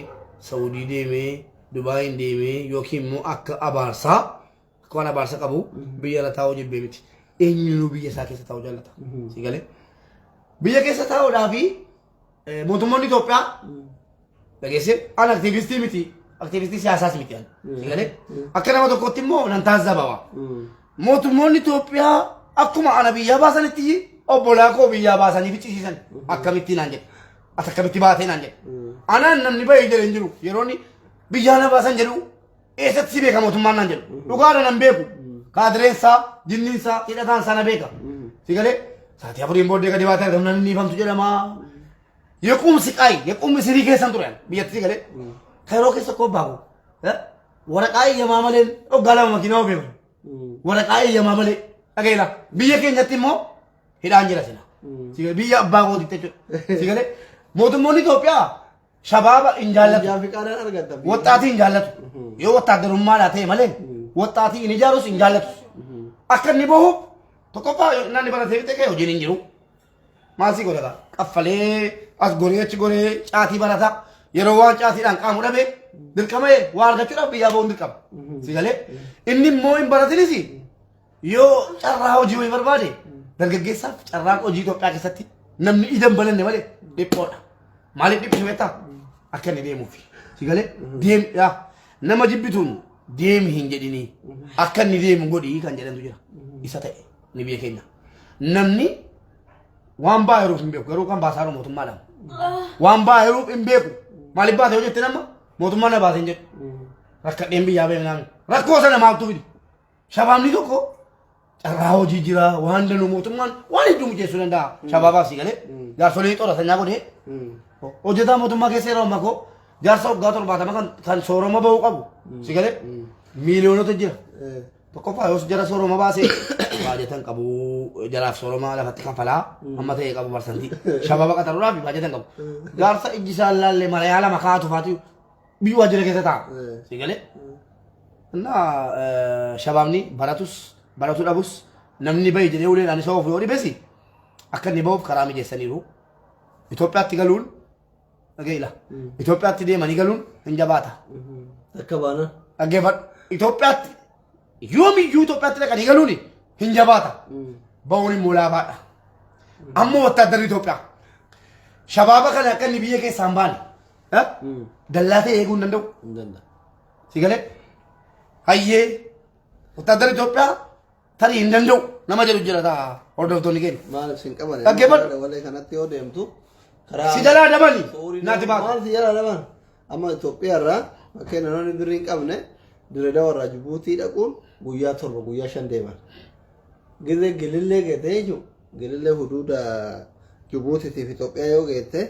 Saudii deemee Dubaayin deemee yookiin immoo akka abaarsaa akka waan abaarsa qabu biyya irra taa'uu jibbee miti. Eenyunuu biyya isaa keessa taa'uu jaallata. Si galee? Biyya keessa taa'uudhaa fi mootummoonni Itoophiyaa dhageessee an aktiivistii miti aktiivistii siyaasaas miti an. Si galee? Akka nama tokkotti immoo nan taasisa. Mootummoonni Itoophiyaa akkuma ana biyyaa baasanitti obbolaa koo biyyaa baasanii ficcisiisan akkamitti naan jedhe. Ati akkamitti baatee naan jedhe. Anaan namni bahee jedhe hin jiru yeroo inni biyyaa na baasan jedhu Eessatti si beeka mootummaan naan jedhu. Dhugaadha nan beeku. Kaadireensaa, jinniinsaa, hidhataansaa na beeka. Si galee sa'aatii afuriin booddee gadi baatee argamnaan inni ifamtu jedhama. Yequumsi qaayi, yequumsi sirii keessan ture biyyatti si galee. Kan yeroo keessa koo baabu. Waraqaa eeyyamaa malee waggaa 2 makiinaa oofeefu. Waraqaa eeyyamaa malee dhageela. Biyya keenyatti immoo hidhaan jira sila. Si galee biyya abbaa kootitti jechuudha. Si galee mootummoonni Itoophiyaa shabaaba hin jaallatu. Ijaa fi qaadaan argatta. Woxxaatii hin jaallatu. Yoo wottaaddarummaadhaa ta'e malee woxxaatii hin ijaarus hin jaallatu. Akka inni bahu tokkoffaa namni baratee fixe ka'e hojiin hin jiru. Maal si godhata? Qaffalee as goree achi goree caatii barata. Yeroo waan caatiidhaan qaamu dhabe dirqama waa argachuudhaaf biyyaa bahuun dirqama. Si galee inni immoo hin baratinis yoo carraa hojii wayii barbaade dargaggeessaaf carraan hojii Itoophiyaa keessatti namni ija hin bananne malee dhiphoodha. Maaliif dhiphisu beektaa? Akka inni deemuufi. Si galee deem yaa nama jibbituun deemi hin jedhinii akka inni deemu godhii kan jedhantu jira. Isa ta'e ni biyya keenya. Namni waan baayiruuf hin beeku garuu kan baasaa jiru mootummaadhaan. Waan baayiruuf hin beeku. Maaliif baate yoo jette nama mootummaan na baase hin jedhu. Rakkadheen biyyaa ba'e naami. Rakkoo sana maaltu fide? Shabaabni tokko carraa hojii jira waan danuu mootummaan waan hedduu mijeessuu danda'a. Shabaabaaf si galee jaarsolii xooratanyaa godhee hojjetaa mootummaa keessa yeroo ammaa koo jaarsa waggaa 70 kan soorama bahuu qabu si galee miiliyoonota jira. Tokkoffaa yoos jara soorama baasee baajata hin qabu jaraaf soorama lafatti kanfalaa amma ta'e qabu barsantii shabaaba qaxaruudhaaf baajata hin qabu. Jaarsa ijji isaa laallee malayaa lama kaa'atu faatu biyya waajjira keessa taa'a. Si galee? Innaa shabaabni baratus baratu dhabus namni bahi jedhee uleedhaan isa oofu yoo dhibesi akka inni bahuuf karaa mijeessaniiru. Itoophiyaatti galuun dhaga'iila. Itoophiyaatti deemanii galuun hin jabaata. Akka baana. Dhaggeeffadhu. Itoophiyaatti yoomiyyuu Itoophiyaatti dhaqanii galuun hin jabaata. Bahuun immoo laafaadha. Amma wattaaddarri Itoophiyaa shabaaba kana akka inni biyya keessaa hin baane dallaa ta'e eeguu hin danda'u. Hin danda'u. Si galee? Hayyee wattaaddarri Itoophiyaa tarii hin danda'u nama jedhu jira ta'a hordoftoonni keenya. Maaliif sin qaban? Dhaggeeffadhu. Walee kanatti yoo deemtu karaa. Si jalaa dabani naati baatu. Maal si jalaa daban? Amma Itoophiyaa irraa fakkeenya namoonni birrii hin qabne Dirredawa irraa Jibuutii dhaquun guyyaa 7 guyyaa 5 deeman. Gizee gilillee geette jechuun gilillee huduuda Jibuutiitiif Itoophiyaa yoo geette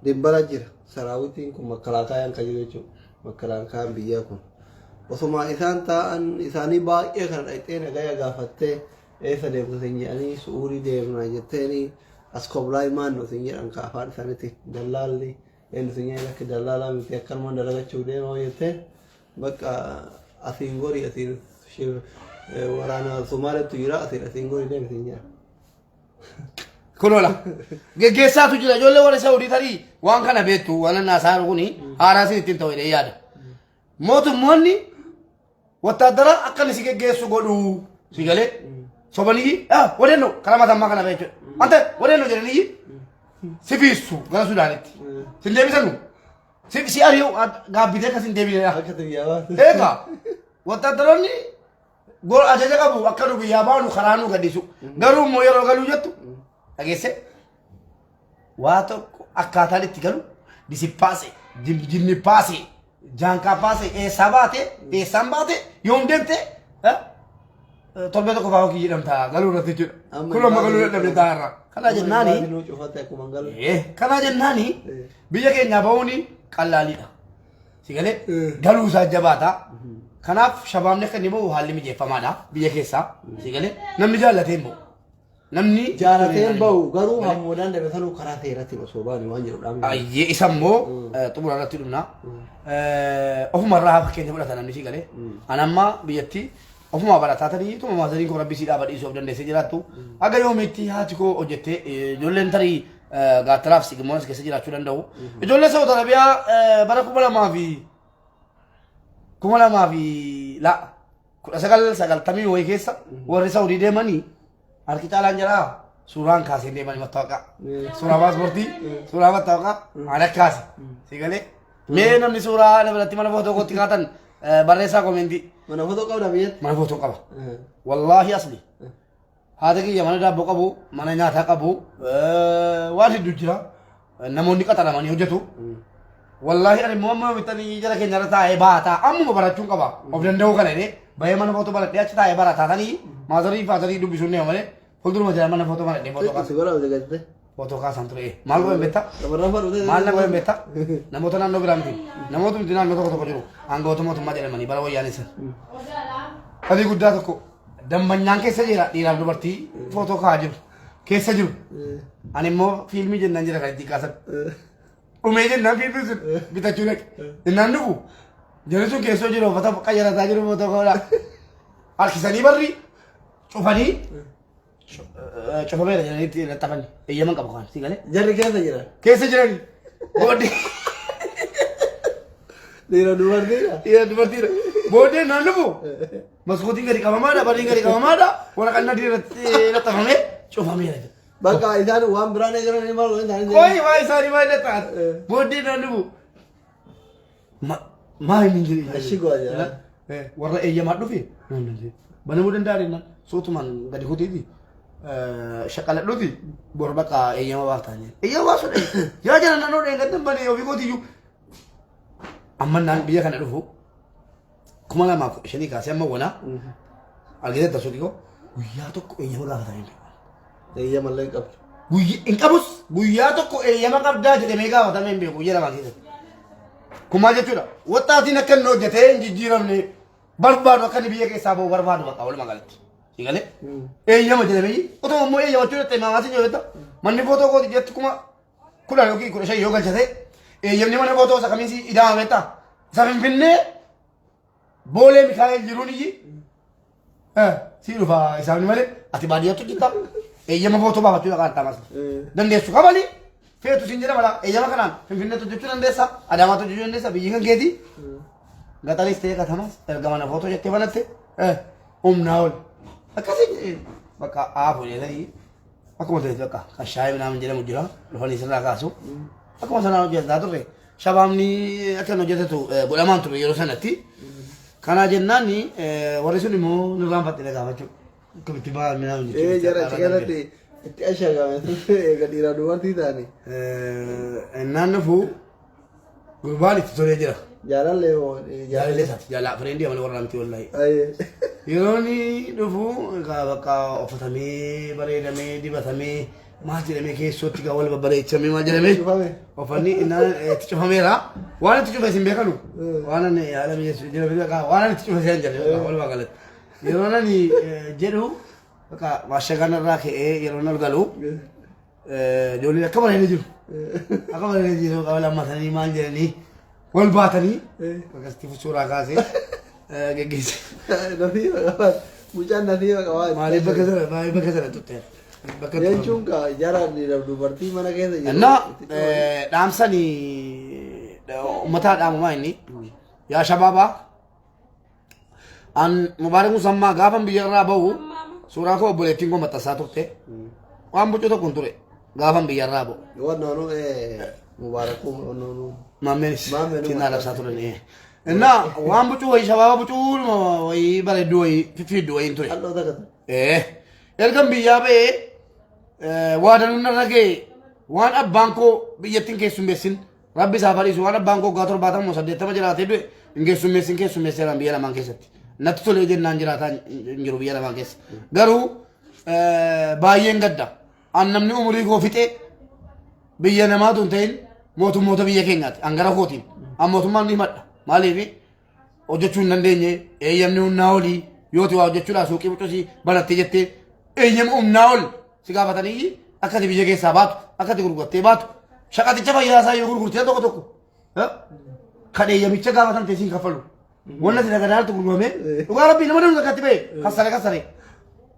dimbara jira. Saraawitiin kun makkalaakaayaan kan jiru jechuudha. Makkalaakaayaan biyyaa kun. Osuma isaan taa'an isaanii baay'ee kana dhaqxee nagaya gaafattee eessa deemtu sin jedhanii su'uurii deemna jetteeni as koblaay maannu sin jedhan ka afaan isaaniitti dallaalli eenyu sin jedhan lakki dallaalaa miti akkanumaan dalagachuu deema jetteen bakka asiin gori asiin waraana Somaaleetu jira asiin asiin gori deemi sin jedhan. Kunola. Geggeessaatu jira. Ijoollee warra Saawudii tarii waan kana beektu waan annaa isaan kuni haaraa isin ittiin ta'u jedhee yaada. Mootummoonni wattaaddara akka inni si geggeessu godhu si galee sobanii wadeennoo karaa matammaa kana jechuudha. Ante wadeennoo jedhanii si fiissu gara Sudaanitti. Si deebisanu. Si ari'u gaabbitee akkas hin deebinedha. Akka xiyyaa baatu. Eegaa wattaaddaroonni Gor ajaja qabu akka nu biyyaa baanu karaa nu gadhiisu. Garuu immoo yeroo galuu jettu dhageesse waa tokko akkaataan itti galu disippaase jinni paase jaankaa paase eessaa baate eessaan baate yoom deemte torbee tokko fa'aa hojii jedhamta galuu irratti jechuudha. Kun amma galuu dadhabde taa'arra. Kanaa jennaani Nuu cufate akkuma galu. Kanaa jennaani biyya keenyaa bahuuni qallaaliidha. Si galee galuu isaa jabaata. Kanaaf shabaabni akka inni bahu haalli mijeeffamaadha biyya keessaa. Si galee namni jaallatee hin bahu. Namni Jaalatee hin bahu garuu hamma danda'ame sanuu karaa seeratiin osoo baane waan jedhu dhaamne. Ayyee isa immoo xumura irratti dhumna. Ofuma irraa fakkeenya fudhata namni si galee. Ani amma biyyatti ofuma barataa tarii tuma maasariin koo rabbi siidhaa badhiisuu of dandeessee jiraattu. Haga yoomiitti haati koo hojjettee ijoolleen tarii gaattiraaf sigimoon as keessa jiraachuu danda'u. Ijoollee Saawud Arabiyaa bara kuma lamaa fi la 1990 wayii keessa warri Saawudii deemanii harki caalaan jiraa suuraan kaasee deemanii mattaawaqaa. Suuraa paaspoortii, suuraa mattaawaqaa ana kaase. Si galee mee namni suuraa na biratti mana footoo kootti kaatan barreessaa komentii. Mana footoo qabda biyyatti? Mana footoo qaba. Wallaahi asli. Haati kiyya mana daabboo qabu, mana nyaataa qabu, waan hedduu jira. Namoonni qaxaramanii hojjetu. Wallaahi ani immoo amma bitanii jala keenya irra taa'ee baataa ammuma barachuun qaba. Of danda'uu kana jedhee bahee mana footoo baradhee achi taa'ee barataa tanii maazarii faazarii dubbisuun deema malee fuulduruma jira mana footoo baradhee footoo Si kaasa. godhaa galte. Footoo kaasaan ture. Maal godhan beektaa? Shamarran fadhu. Maal na godhan beektaa? Namoota naannoo biraa miti. Namoota miti naannoo tokko tokko jiru. Aangawoota mootummaa jedhamanii bara wayyaanessa. Adii guddaa tokko dammanyaan keessa jira dhiiraaf dubartii footoo kaa'aa jiru. Keessa jiru. Ani immoo fiilmii jennaan jira kan ittiin kaasan. Dhumee jennaan fiilmiin sun bitachuu dhaqe. Jennaan dhufu. Jarri sun keessoo jiru uffata qayyarataa jiru footoo kaa'uudhaan. Harkisanii barri cufanii cufameera jedhanii itti laxxafan. Eeyyaman qabu kan si galee. Jarri keessa jira. Keessa jiran. Booddee Dhiira dubartiidha. dhiira dubartiidha. Booddee naan dhufu. Maskootiin gadi qabamaadha, barriin gadi qabamaadha. Waraqaan adii irratti laxxafamee cufameera jedha. Bakka isaan waan biraan eegalan maal godhan isaanii. Qoyi waa isaanii maal laxxafan. Booddee naan dhufu. Maa hin jiru. Ashi go'a jira. Warra eeyyamaa dhufe. Banamuu danda'a jennaan suutumaan gadi kutiiti. Shaqaladhuuti bor bakka eeyyama baaftaa jedhe. Eeyyama baasuu dha. Yaa jala naannoo dheengaddan banee ofii kootiyyuu. Amma naan biyya kana dhufu 2015 kaasee amma wanaa argitee tasuu koo guyyaa tokko eeyyama gaafatanii hin beeku. Eeyyama illee hin qabdu. Guyya hin qabus guyyaa tokko eeyyama qabdaa jedhamee gaafatamee hin beeku guyyaa lamaa keessatti. Kun maal jechuudha? Waxxaatiin akka inni hojjetee hin jijjiiramne barbaadu akka inni biyya keessaa bahu barbaadu bakka walumaa galatti. Si galee? Eeyyama jedhamee otoo immoo eeyyamachuu dhatte maamaatiin yoo jettu manni footoo kooti jetti 10,000 yookiin 15 yoo galchate eeyyamni mana footoo isa kamiin si ida'ama beektaa? Isa Finfinnee Boolee Mikaa'el jiruun iyyi si dhufa isaani malee ati baadiyyaatti hojjetta eeyyama footoo baafachuu dhaqaa tamas dandeessu kabali feetu siin jedhama laa eeyyama kanaan Finfinneetti hojjechuu dandeessa Adaamaatti hojjechuu dandeessa biyyi kan keeti gaxaris ta'ee katamas erga mana footoo jettee banatte humnaa ol akkasii bakka aafu jedhanii akkuma ta'etti bakka kan shaayii minaamin jedhamu jira dhufanii sirraa kaasu akkuma sanaan hojjetaa turre shabaabni akka hin hojjetatu godhamaan ture yeroo sanatti. Kana jennaan warri sun immoo nurraan fadhee gaafachuu. Akkamitti ba'aa minaamin Ee jara achi keessatti itti ashagame eega dhiira dubartii ta'ani. Innaan dhufu gurbaan itti tolee jira. Jaalallee moo Jaalallee isaati. Jaalaa fireendii amala warraa miti wallaahi. Ayyee. Yeroo inni dhufu egaa bakka uffatamee bareedamee dibatamee maal jedhamee keessootti gaa wal babbareechamee maal jedhamee Cufame. uffanni innaan itti cufameera. Waan itti cufe isin beekanu. Waan ani haala mijeessu jira beekaa waan ani itti cufe seen jedhe walumaa galatti. Yeroo ani jedhu bakka maashagaan irraa ka'ee yeroo ol galu ijoolleen akka bareedee jiru. Akka bareedee jiru qaba lammatanii maal jedhanii wal baatanii akkasitti suuraa kaasee geggeesse. Nasiiba qabaa. Mucaan nasiiba qabaa. Maaliif bakka sana maaliif bakka sana tutte? Bakka Jechuun kaa jara dhiiraaf dubartii mana keessa jiru. Innaa dhaamsani uummataa dhaamumaa inni yaa shabaabaa an Mubaarak Musammaa gaafan biyya irraa bahu suuraa koo obboleettiin koo maxxansaa turte waan boccuu tokko hin ture gaafan biyya irraa bahu. Waan noonu Mubaarakuu noonu. Maammeenis Maammeen ittiin arrabsaa turan. Innaa waan boccuu wayii shabaaba boccuu wayii bareedduu wayii fiffiidduu wayii hin ture. Qal'oo takka. Ergan biyyaa ba'ee waa danuun narra ga'e waan abbaan koo biyyatti hin keessummeessin rabbi isaaf hadiisu waan abbaan koo waggaa 70 moo 80 jiraatee du'e hin keessummeessin keessummeesseeraan biyya lamaan keessatti. Natti tolee jennaan jiraataa hin jiru biyya lamaan keessa. Garuu baay'een gadda. An namni umurii koo fixee biyya namaatu hin ta'in mootummoota biyya keenyaati. An gara kootiin. An mootummaan ni himadha. Maaliif hojjechuu hin dandeenye eeyyamni humnaa olii yooti waa hojjechuudhaaf suuqii buccusii banattee jettee eeyyama humnaa ol si gaafatanii akka ati biyya keessaa baatu akka ati gurgurattee baatu shaqaxicha fayyaa isaa yoo gurgurtee tokko tokko kan eeyyamicha gaafatan ta'e siin kaffalu. Wanna ati nagadaartu gurguramee dhugaa rabbii nama danuu takkatti ba'e kassare kassare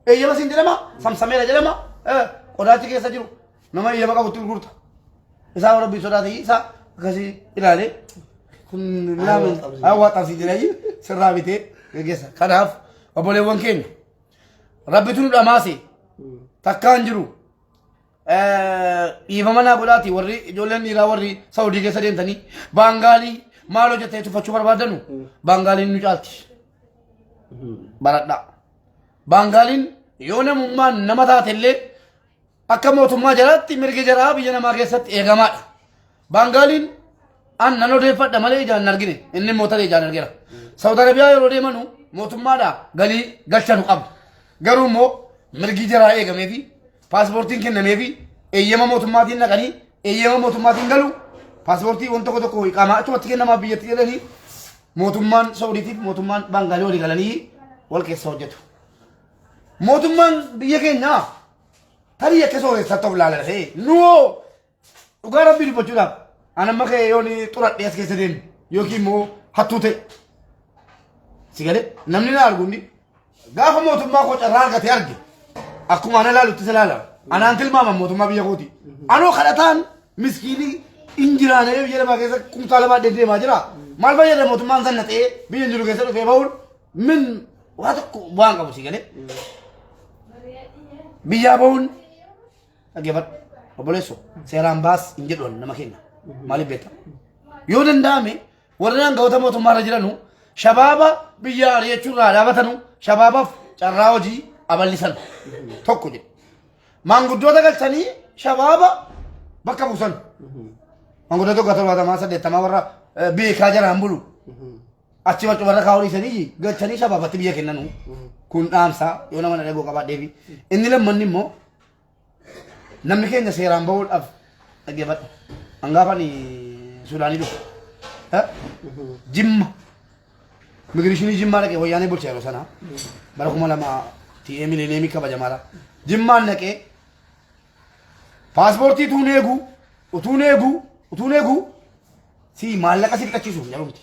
eeyyama siin jedhama samsameera jedhama qodaachi keessa jiru nama eeyyama qabutti gurgurta. Isaa rabbii sodaate isaa akkasii ilaalee kun laamin hawaa xabsii jedhanii sirraa bitee geggeessa. Kanaaf obboleewwan keenya rabbitu nu dhamaase takkaan jiru dhiifama naa godhaati warri ijoolleen dhiiraa warri Saawudii keessa deemtanii baangaalii maal hojjettee tuffachuu barbaadanu baangaaliin nu caalti baradhaa. Baangaaliin yoo namummaan nama taate illee akka mootummaa jalaatti mirgi jaraa biyya namaa keessatti eegamaadha. Baangaaliin An nan odeeffadha malee ijaan hin argine. Inni immoo tarii ijaan argeera. Saawud Arabiyaa yeroo deemanu mootummaadhaa galii galchanu qabu. Garuu immoo mirgi jaraa eegamee fi paaspoortiin kennamee fi eeyyama mootummaatiin dhaqanii eeyyama mootummaatiin galu paaspoortii waan tokko tokko iqaamaa achumatti kennamaa biyyatti jedhanii mootummaan Saawudiitiif mootummaan Baangaalii walii galanii wal keessa hojjetu. Mootummaan biyya keenyaa tarii akka sooressatti of ilaalan ta'e nuoo dhugaa rabbii dubbachuudhaaf an amma ka'e yoon xuradhee as keessa deemu yookiin immoo hattuu ta'e si galee namni na argu hundi gaafa mootummaa koo carraa argate arge akkuma ana ilaalutti isa ilaala anaan tilmaama mootummaa biyya kooti anoo kadhataan miskiinii injiraanee biyya lamaa keessa kumtaala baadhee deemaa jira maal fayyada mootummaan sanna ta'ee biyya hin jiru keessa dhufee bahuun min waa tokko bu'aan qabu si galee biyyaa bahuun Dhaggeeffadhu. Obboleesso seeraan baas hin jedhu ani nama keenya. Maaliif beekta? Yoo danda'ame warri aangawoota mootummaa irra jiranu shabaaba biyya ari'achuu irraa dhaabatanu shabaabaaf carraa hojii abal'isan tokko jedhu. Maanguddoota galchanii shabaaba bakka buusan. Maanguddoota waggaa 70 80 warra beekaa jaraan bulu. Achi barcumarra kaa'uu dhiisanii galchanii shabaabatti biyya kennanu. Kun dhaamsa yoo nama na dhagoo qabaadheefi. Inni lammanni immoo namni keenya seeraan bahuudhaaf dhaggeeffadhu. Hangaafa ani Suudaanii dhufu. Jimma. Migireeshinii Jimmaa dhaqee wayyaanee bulcha yeroo sana. Bara 2000 TM mileeniyeemii kabajamaadha. Jimmaan dhaqee paaspoortii utuun eegu utuun eegu utuun eegu si maallaqa si fixachiisuuf jedhumti.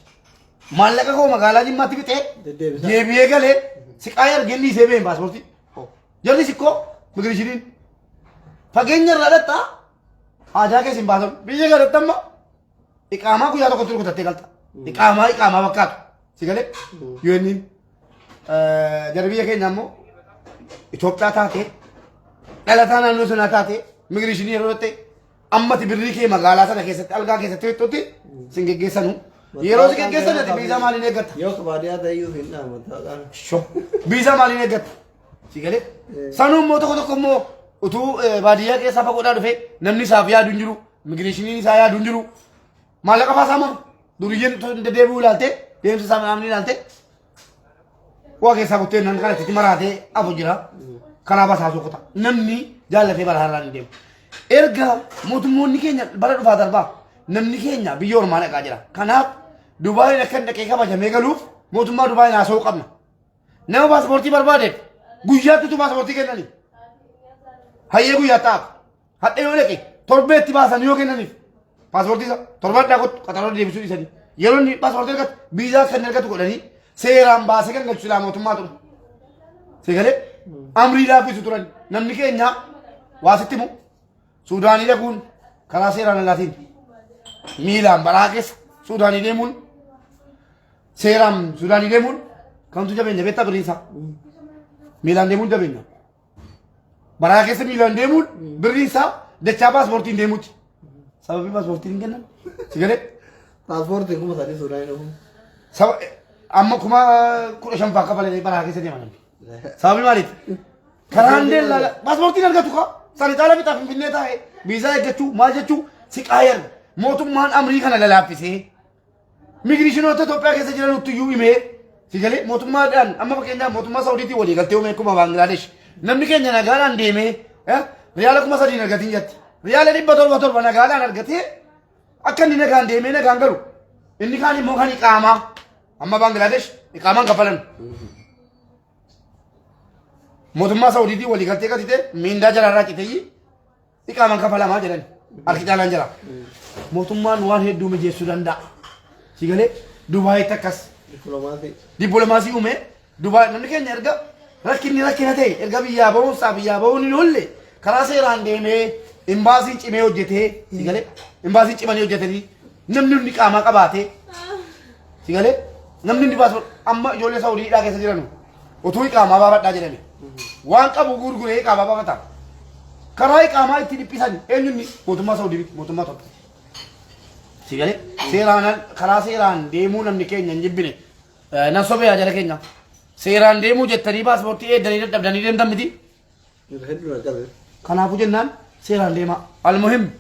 Maallaqa koo magaalaa Jimmaatti fixee Deddeebisaa. deebi'ee galee siqaayii argee dhiisee ba'een paaspoortii. Jarri sikkoo migireeshiniin fageenya irraa dhaqxaa haajaa keessa hin baasan. Biyya galatti amma iqaamaa guyyaa tokkotti rukutattee galta. Iqaamaa iqaamaa fakkaatu. Si galee yoo inni jara biyya keenya ammoo Itoophiyaa taatee dhalataa naannoo sanaa taatee migireeshinii yeroo dhaqxe ammati birrii kee magaalaa sana keessatti algaa keessatti fixxutti sin geggeessanu. Yeroo si geggeessan ati biizaa maaliin eeggatta? Yoo baadiyyaa ta'eyyuu hin dhaamata. Sho. Biizaa maaliin eeggatta? Si galee? Sanuu immoo tokko tokko immoo utuu baadiyyaa keessaa fagoodhaa dhufee namni isaaf yaadu hin jiru, immigireeshiniin isaa yaadu hin jiru. Maallaqa faa saamama. Duriyyeen utuu hin deddeebi'uu ilaaltee deemsa isaa namni ilaaltee waa keessaa kuttee nan kana itti maraatee afu jira. Karaa basaasuu kuta. Namni jaallatee bara har'aan hin deemu. Erga mootummoonni keenya bara dhufaa darbaa namni keenya biyya ormaa dhaqaa jira. Kanaaf Dubaayin akka hin dhaqee kabajamee galuuf mootummaa Dubaayin haasa'uu qabna. Nama paaspoortii barbaadeef guyyaatti utuu paaspoortii kennanii. Hayyee guyyaa ta'aaf. Hadha yoo dhaqe torbeetti baasan yoo kennaniif paaspoortii isaa torban dhaa kottu qaxaroo deebisuu dhiisanii yeroo inni paaspoortii argatu viizaa kan argatu godhanii seeraan baasee kan galchu silaa mootummaa ture. Seegalee amrii laaffisu turan namni keenya waa sitti himu Suudaanii dhaquun karaa seeraan alaatiin miilaan baraa keessa Suudaanii deemuun seeraan Suudaanii deemuun kamtu jabeenya beektaa birriin isaa miilaan deemuun jabeenya. Baraa keessa miilaan deemuun birriin isaa dachaa paaspoortiin deemuuti. Sababii paaspoortiin hin kennan. Si galee? Paaspoortiin 3000 Suudaanii dhufu. Saba amma 15,000 fa'aa kafalee baraa keessa deeman. Sababii maaliiti? Karaan deellaa paaspoortiin argatu kaa. Sani caala bitaaf Finfinnee taa'ee viizaa eeggachuu maal jechuu si qaayar mootummaan amrii kana lalaafisee Migireeshinoota Itoophiyaa keessa jiran iyyuu himee si galee mootummaadhaan amma fakkeenyaaf mootummaa Saawudiitiin walii galtee uume akkuma Baangilaadesh namni keenya nagaadhaan deemee riyaala 3000 argatiin jetti. Riyaala 707 nagaadhaan argatee akka inni nagaan deemee nagaan galu inni kaan immoo kan iqaamaa amma Baangilaadesh iqaamaan kaffalan. Mootummaa Saawudiitiin walii galtee gatite miindaa jalaarraa citee Iqaaman kafalamaa jedhan harki caalaan jira. Mootummaan waan hedduu mijeessuu danda'a. Si galee Dubaayitti akkas Dippiloomaasii. dippiloomaasii uume Dubaay namni keenya erga rakkinni rakkina ta'e erga biyyaa ba'uunsaa biyyaa ba'uun hin oolle karaa seeraan deemee imbaasiin cimee hojjetee si galee imbaasiin cimanii hojjetanii namni hundi qaamaa qabaatee si galee namni hundi baasuu amma ijoollee Saawudiidhaa keessa jiranu utuu iqaamaa baafadhaa jedhame waan qabu gurguree iqaamaa baafata. Karaa iqaamaa itti dhiphisan eenyunni mootummaa Saawudii miti mootummaa Itoophiyaa. Si galee seeraan karaa seeraan deemuu namni keenya hin jibbine nan sobee haa jara keenya. Seeraan deemuu jettanii paaspoortii eeddanii dadhabdanii deemtan miti. Hedduu na qabe. Kanaafuu jennaan seeraan deemaa. Almuhim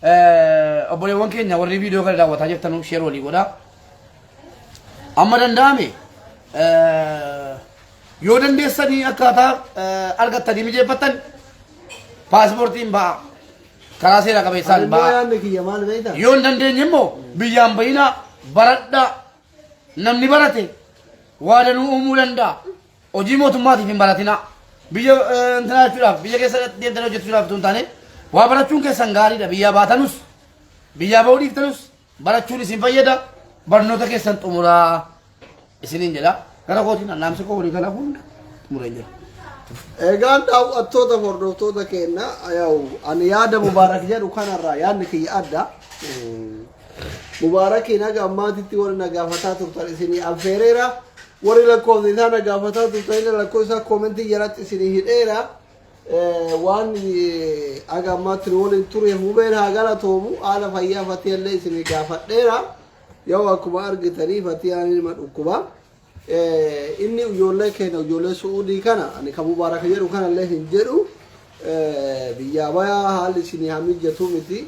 Obboleewwan keenya warri viidiyoo kana daawwataa jirtanu share walii godhaa. Amma danda'ame yoo dandeessanii akkaataa argattanii mijeeffattan paaspoortiin ba'a. Karaa seera qabeessaan Ani immoo ba'a. yaadni kiyya maal beektaa? Yoo hin dandeenye immoo biyyaan bayinaa baradhaa. Namni barate waa danuu uumuu danda'a. Hojii mootummaatiif hin baratinaa. Biyya intinaa jechuudhaaf biyya keessa deemtanii hojjechuudhaaf utuu hin taane waa barachuun keessan gaariidha. Biyyaa baatanus biyyaa bahuu dhiiftanus barachuun isin fayyada. Barnoota keessan xumuraa isiniin jedha. Gara kootiin dhaamsi koo walii galaa hunda xumureen jira. Egaan daawwattoota fi hordoftoota keenya yaa'u ani yaada Mubaarak jedhu kanarraa yaadni kiyya adda. Mubaarakiin haga ammaatitti warri na gaafataa turtan isinii affeereera. Warri lakkoofsa isaa na gaafataa turtan illee lakkoofsa isaa koomentii jalatti isinii hidheera. Waan haga ammaatti nu waliin ture hubeen haa galatoomu haala fayyaa fatiyallee isinii gaafadheera. Yoo akkuma argitanii fatiyaan ilma dhukkuba. Inni ijoollee keenya ijoollee Su'uudii kana ani kan Mubaarak jedhu kanallee hin jedhu biyyaa bayaa haalli isinii haa mijjatu miti.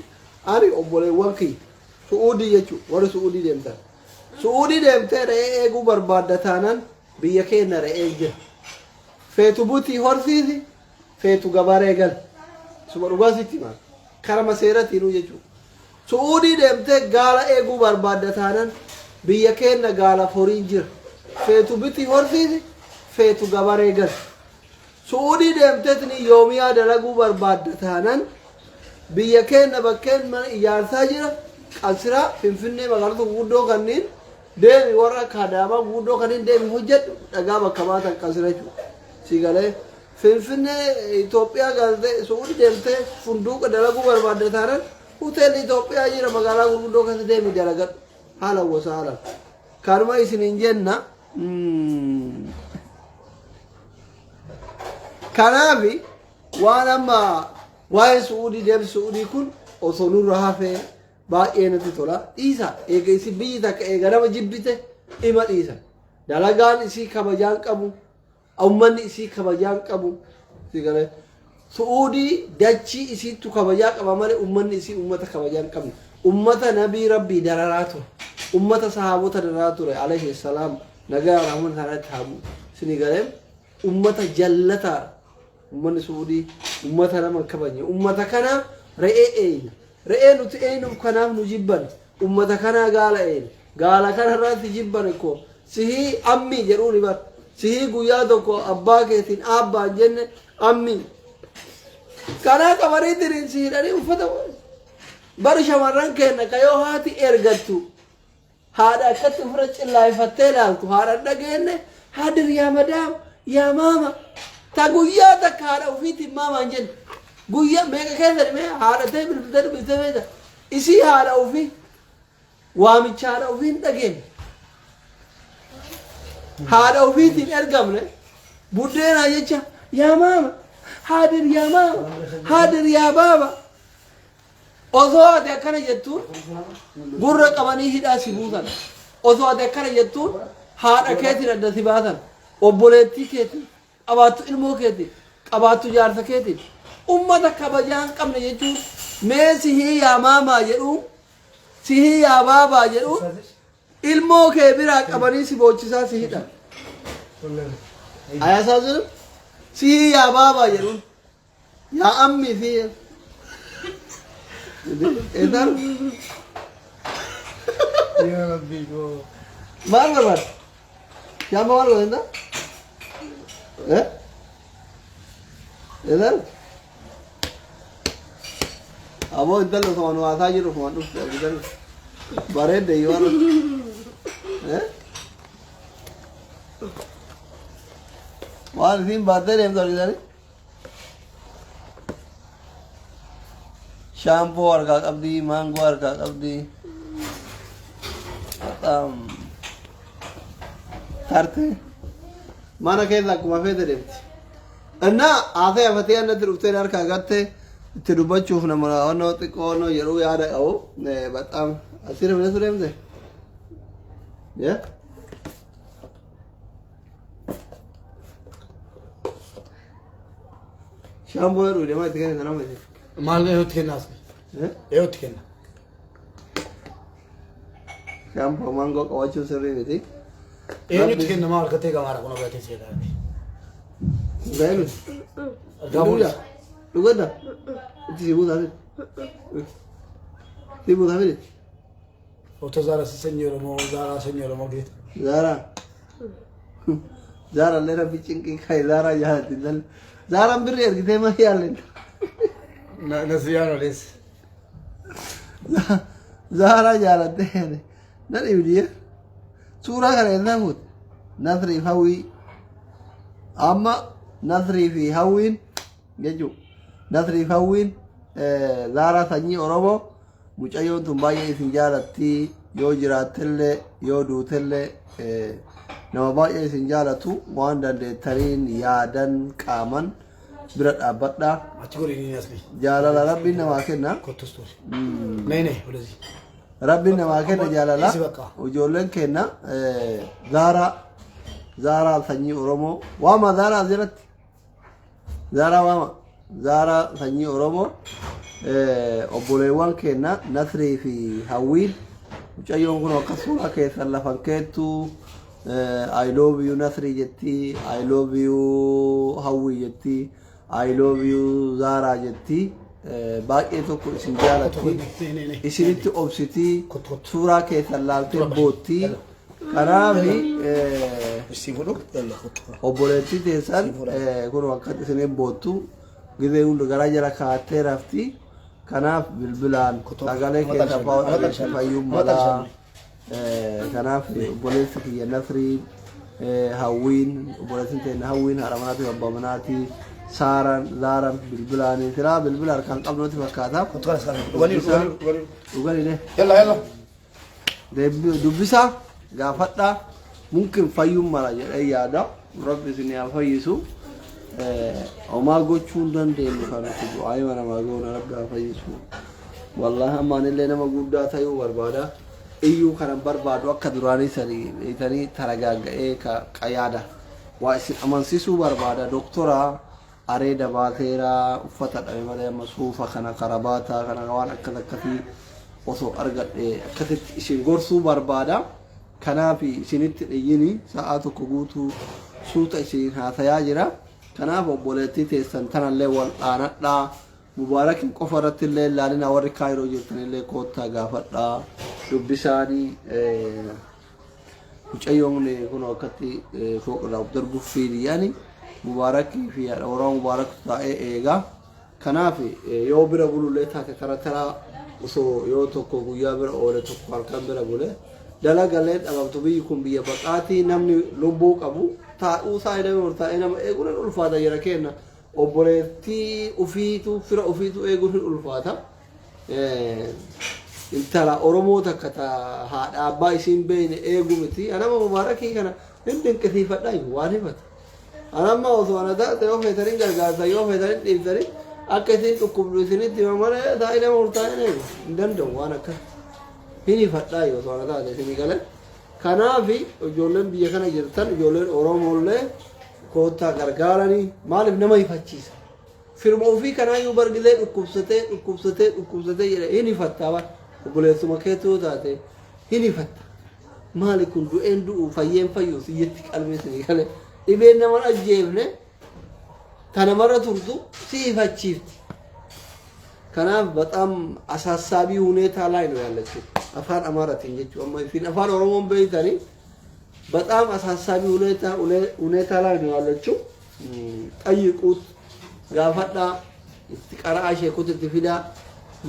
Ani obboleewwan kiyya Su'uudii jechuun warri Su'uudii deemtan. Su'uudii deemtee re'ee eeguu barbaadda taanan biyya keenya re'een jira. Feetu butii horsiisi, feetu gabaree gal. Suma dhugaa sitti himaa. Karama seeratiinuu jechuudha. Su'uudii deemtee gaala eeguu barbaadda taanan biyya keenya gaalaaf horiin jira. Feetu bitii horsiisi, feetu gabaree gal. Su'uudii deemteetini yoomiyaa dalaguu barbaadda taanan biyya keenna bakkeen mana ijaarsaa jira Qansiraa, Finfinnee magaalota guguddoo kanniin deemi warra akka Adaamaa guguddoo kanniin deemi hojjedhu dhagaa bakka baatan Qansira jechuudha. Si galee Finfinnee Itoophiyaa galtee Su'uudii deemtee funduuqa dalaguu barbaadda taanan hoteelli Itoophiyaa jira magaalaa gurguddoo keessa deemi dalagadhu. Haala wasaalan. Kanuma isiniin jenna. Kanaafi waan amma waa'ee Su'uudii deemsi Su'uudii kun osoo nurra hafee baay'ee natti tola. Dhiisa eega isin biyyi takka eega nama jibbite ima dhiisa. Dalagaan isii kabajaan qabu, ummanni isii kabajaan qabu. Si galee Su'uudii dachii isiittu kabajaa qaba malee ummanni isii ummata kabajaa hin qabne. Ummata nabii rabbii dararaa ture. Ummata sahaabota dararaa ture alayhi salaam nagaa rahman isaanitti haa bu'u. Isinii galee ummata jallataa ummanni Su'uudii ummata nama hin kabajne. Ummata kana re'ee eeyna. Re'ee nuti eeynuuf kanaaf nu jibban. Ummata kanaa gaala eeyna. Gaala kana irratti jibban ko sihii ammii jedhuuni bar. Sihii guyyaa tokko abbaa keetiin aabbaa hin jenne ammii. Kanaa qabaniitiin si hidhanii uffata bari shamarran keenya ka yoo haati ergattu haadha akkatti ofirra cillaayifattee ilaaltu haadha hin dhageenne haadir yaa madaam yaa maama ta guyyaa takka haadha ofiitiin maamaa hin jenne guyyaa meeqa keessa dhimee haadha ta'e bilbiltee dubbistee beekta isii haadha ofii Waamicha haadha ofii hin dhageenye. Haadha ofiitiin ergamne buddeenaa jecha yaa maama haadir yaa maama haadir yaa baaba osoo ati akkana jettuun gurra qabanii hidhaa si buusan osoo ati akkana jettuun haadha keetiin adda si baasan obboleettii keetiin qabaattu ilmoo keetiin qabaattu jaarsa keetiin ummata kabajaa hin qabne jechuun mee sihii yaa maamaa jedhuun Sihii yaa baabaa jedhuun ilmoo kee biraa qabanii si boochisaa si hidhan. Ayaasaa jiru sihii yaa baabaa jedhuun yaa ammii fi Eetaan Yaa Rabbii koo. maal barbaada? Yaa maal barbaada? Eh? Eetaan Aboo intalli osuma nu haasaa jiru ofumaan dhufte argitan. Bareedde iyyuu har'a. Eh? Waan isiin baattee deemtu argitanii? Shaampoo harkaa qabdi, maangoo harkaa qabdi. Bataam tarte. Mana keessa akkuma feete deemti. Innaa haasee hafatee annatti dhuftee harkaa gatte itti dubbachuuf nama onnoo xiqqoo onnoo jedhuu yaada qabu. Bataam asirra bineensuu deemte? Yeah? Shaamboo jedhu deemaa itti kennitan amma isin. Maal itti kennaas? Eenyutti kenna? Shaampoo maangoo qabachuu sirrii miti. Eenyutti kenna maa harkattee gamaara kun obatee seetaati. Ga'ee Gamoon Dhugadha. Itti si buutaa fide. Si buutaa fide. Otoo Zaaraa sanyii Oromoo, Zaaraa sanyii Oromoo geeta. Zaaraa. Zaara illee rabbi cinqii kaa'e Zaaraa jaalatti. Zaaraan birri ergitee ma yaallen. Nasiyaan olees. Zaaraa jaalattee na dhibdiye. Suuraa kana eessaa fuute? Nasrii fi Hawwii. Amma Nasrii fi Hawwiin jechuudha. Nasrii fi Hawwiin Zaaraa sanyii Oromoo mucayyoon tun baay'ee isin jaalatti yoo jiraattellee yoo duutellee nama baay'ee isin jaalatu waan dandeettaniin yaadan qaaman bira dhaabbadhaa. Achi godhi ni asli. Jaalala rabbiin namaa kenna. Kottus ture. Nee nee olezi. Rabbiin namaa kenna jaalala. Isi bakka. Ijoolleen kenna Zaaraa Zaaraa sanyii Oromoo waama Zaaraa asirratti. Zaaraa waama Zaaraa sanyii Oromoo obboleewwan kenna Nasrii fi Hawwiin mucayyoon kun akka suuraa keessan lafan keettu I love you Nasrii jetti, I love you Hawwii jetti, I love you Zaaraa jetti. Baay'ee tokko isin jaalatti, isinitti obsiti, suuraa keessan laaltee bootti. Kanaaf Si godhu. Yalla kottu. Obboleettii teessan kun akka isiniin boottu gizee hunda garaa jala kaa'attee rafti. Kanaaf bilbilaan sagalee keessa fa'aa dhageesse fayyuun malaa. Kanaaf obboleessi kiyya Nasrii, Hawwiin, obboleessin teenya Hawwiin haadha manaatii fi abbaa manaatii Saaraan, Zaaraan bilbilaanii silaa bilbila harkaan qabnutti fakkaata. Kottu kanas kana. Dhuganii dhuganii dhuganii. Dhuganilee. Yalla yalla. Dubbisaa gaafadhaa mumkin fayyuun mala jedhee yaada. Rabbi isin haa fayyisu. Homaa gochuu hin dandeenyu kan nuti du'aa namaa goona rabbi haa fayyisu. Wallaahi ammaan illee nama guddaa ta'uu barbaada. Iyyuu kanan barbaadu akka duraanii sanii beektanii taragaaga'ee ka qayaada. Waa isin amansiisuu barbaada. Doktora areeda baateera uffata dhabe malee amma suufa kana karabaataa kana waan akkas akkasii osoo argadhe akkasitti isin gorsuu barbaada. Kanaaf isinitti dhiyyini sa'aa tokko guutuu suuta isin haasayaa jira. Kanaaf obboleettii teessan tanallee wal dhaanadhaa. Mubaarakin qofa irratti illee ilaalina warri Kaayiroo jirtanillee koottaa gaafadhaa. Dubbisaanii mucayyoon kun akkatti fooqirraa of darbuuf fiidiyyaani Mubaarakii fi haadha warraa Mubaarak taa'ee eegaa. Kanaaf yoo bira bulullee taate tara taraa osoo yoo tokko guyyaa bira oole tokko halkan bira bule dalagalee dhabamtu. Biyyi kun biyya baqaatii, namni lubbuu qabu taa'uu isaa jedhamee murtaa'ee nama eeguun hin ulfaata jira kenna. Obboleettii ufiitu fira ufiitu eeguun hin ulfaata. Intala Oromoo takka ta haadha abbaa isiin beeyne eegu miti. Anama Mubaarakii kana hin dinqisiifadha waan himata. Anamma osoo ana taate yoo feetaniin gargaarta yoo feetaniin dhiiftanii akka isiin dhukkubdu isinitti hima malee taa'ee nama murtaa'een eegu hin danda'u waan akkas. Hin hifadhaa osoo ana taate isinii galee. Kanaaf ijoolleen biyya kana jirtan, ijoolleen Oromoollee koottaa gargaaranii. Maaliif nama hifachiisa? Firma ofii kanaayyuu bargilee dhukkubsatee dhukkubsatee dhukkubsatee jedhe hin hifattaa bara. Obboleessuma keetuu taate hin hifatta. Maali kun du'een du'u fayyeen fayyu siyyatti qalbii isinii galee. Dhibeen nama hin ajjeefne ta namarra turtu si hifachiifti. Kanaaf በጣም አሳሳቢ ሁኔታ ላይ ነው ያለችው። Afaan Amaaratiin jechuun amma isin afaan Oromoon beektanii በጣም አሳሳቢ ሁኔታ ሁኔታ ላይ ነው ያለችው። ጠይቁት, gaafadhaa, itti qara'aa, sheekota itti fidaa.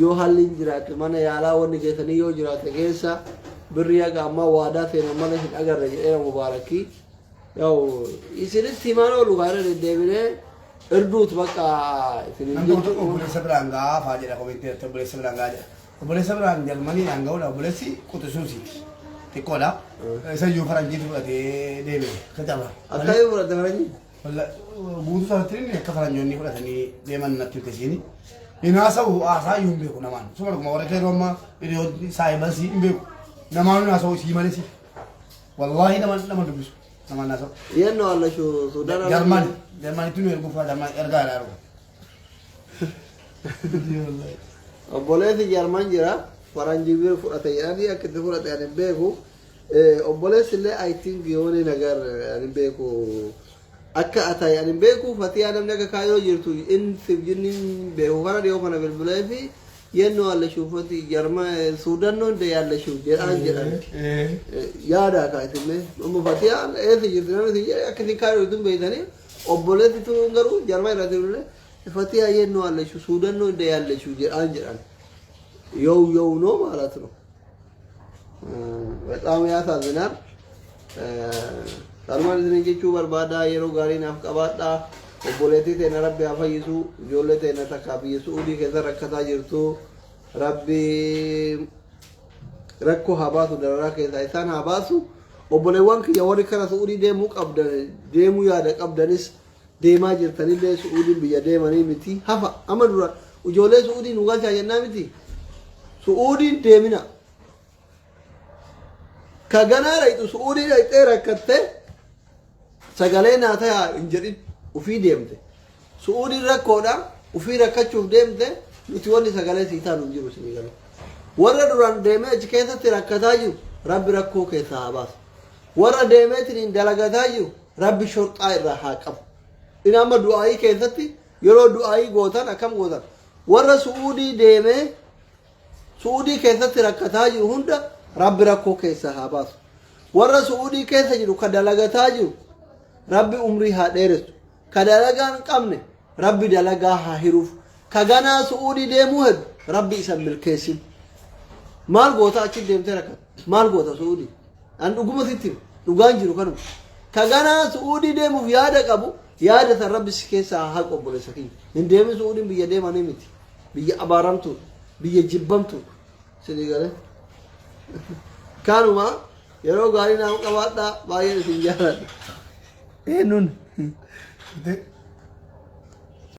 Yoo haalli hin jiraate mana yaalaa wanni geessanii yoo jiraate keessa birrii haga ammaa waadaa seenan malee hin agarre jedheera Mubaarakii. Yaw isinitti himaan oolu kaana deddeebinee irduut bakka isinin Namni tokko tokko obboleessa biraan gahaa fa'aa jedha komentii irratti, obboleessa biraan gahaa jedha. Obboleessa biraan Jarmaniidhaan ga'uudha, obboleessi quxisuusiiti. Xiqqoodha. Isa iyyuu faranjiitu fudhatee deeme. Akka cabaa. Akkamii fudhate faranjii? Guutuu isaatti inni akka faranjoonni fudhatanii deeman natti himte isiini. Hin haasa'u, haasaa iyyuu hin beeku namaan. Suma dhuguma warra yeroo ammaa hiriyoonni saayibasii hin beeku. Namaan hin haasa'u isii malee si. Wallaahi nama dubbisu. Namaan haasa'u. የት ነው ያለሽው? ሱዳን? Jarman. Jarmanitti nu erguuf Jarman ergaa dha. Obboleessi Jarman jira. Faranjii bira fudhate jedhanii akka itti fudhate ani hin beeku. Obboleessi illee I think yoone nagar ani hin beeku. Akka ataye ani hin beeku. Fatiyaa namni akka kaayoo jirtu inni jinni beeku kana dhiyoo kana bilbilee fi yennoo alleshuufati Jarma Suudannoo de yalleshuuf jedhaan jedhan. Yaada kaa isinne amma Fatiyaan eessa jirti namni isin jedhe akka isin kaayoo jirtu hin beektanii obboleessi tun garuu Jarma irratti bilbilee Fatiyaa yennoo alleshu Suudannoo de yalleshu jedhaan jedhan. የው የው ነው ማለት ነው። በጣም ያሳዝናል። Kanumaan isin jechuu barbaada yeroo gaarii naaf qabaadha. Obboleettii teena Rabbi haa fayyisu. Ijoollee teena takka biyya Su'uudii keessa rakkataa jirtu. Rabbi rakkoo haa baasu dararaa keessaa isaan haa baasu. Obboleewwan kiyya warri kara Su'uudii deemuu qabdan deemuu yaada qabdanis deemaa jirtanillee Su'uudiin biyya deemanii miti hafa amma dura ijoollee Su'uudii nu galchaa jennaa miti. Su'uudiin deemina. Ka ganaa dhayxu Su'uudii dhayxee rakkattee sagalee naa tayaa hin jedhin ufii deemte. Su'uudiin rakkoodha ufii rakkachuuf deemte nuti wanni sagalee sii taanu hin jiru isinii galu. Warra duraan deemee achi keessatti rakkataa jiru Rabbi rakkoo keessaa haa baasu. Warra deemeetiin dalagataa jiru Rabbi shorxaa irraa haa qabu. Inni amma du'aayii keessatti yeroo du'aayii gootan akkam gootan warra Su'uudii deemee Su'uudii keessatti rakkataa jiru hunda Rabbi rakkoo keessaa haa baasu. Warra Su'uudii keessa jiru ka dalagataa jiru Rabbi umrii haa dheeressu. Ka dalagaa hin qabne Rabbi dalagaa haa hiruuf. Ka ganaa Su'uudii deemuu hedu Rabbi isa milkeessin. Maal goota achi deemtee rakkata? Maal goota Su'uudii? An dhuguma sitti hima. Dhugaan jiru kanuma. Ka ganaa Su'uudii deemuuf yaada qabu yaada san Rabbi si keessaa haa haqu obboleessa kiyya. Hin deemin Su'uudiin biyya deemanii miti. Biyya abaaramtuudha. Biyya jibbamtuudha. Isinii galee. Kanuma yeroo gaarii naaf qabaadhaa baay'een isin jaaladha. Eenyuun?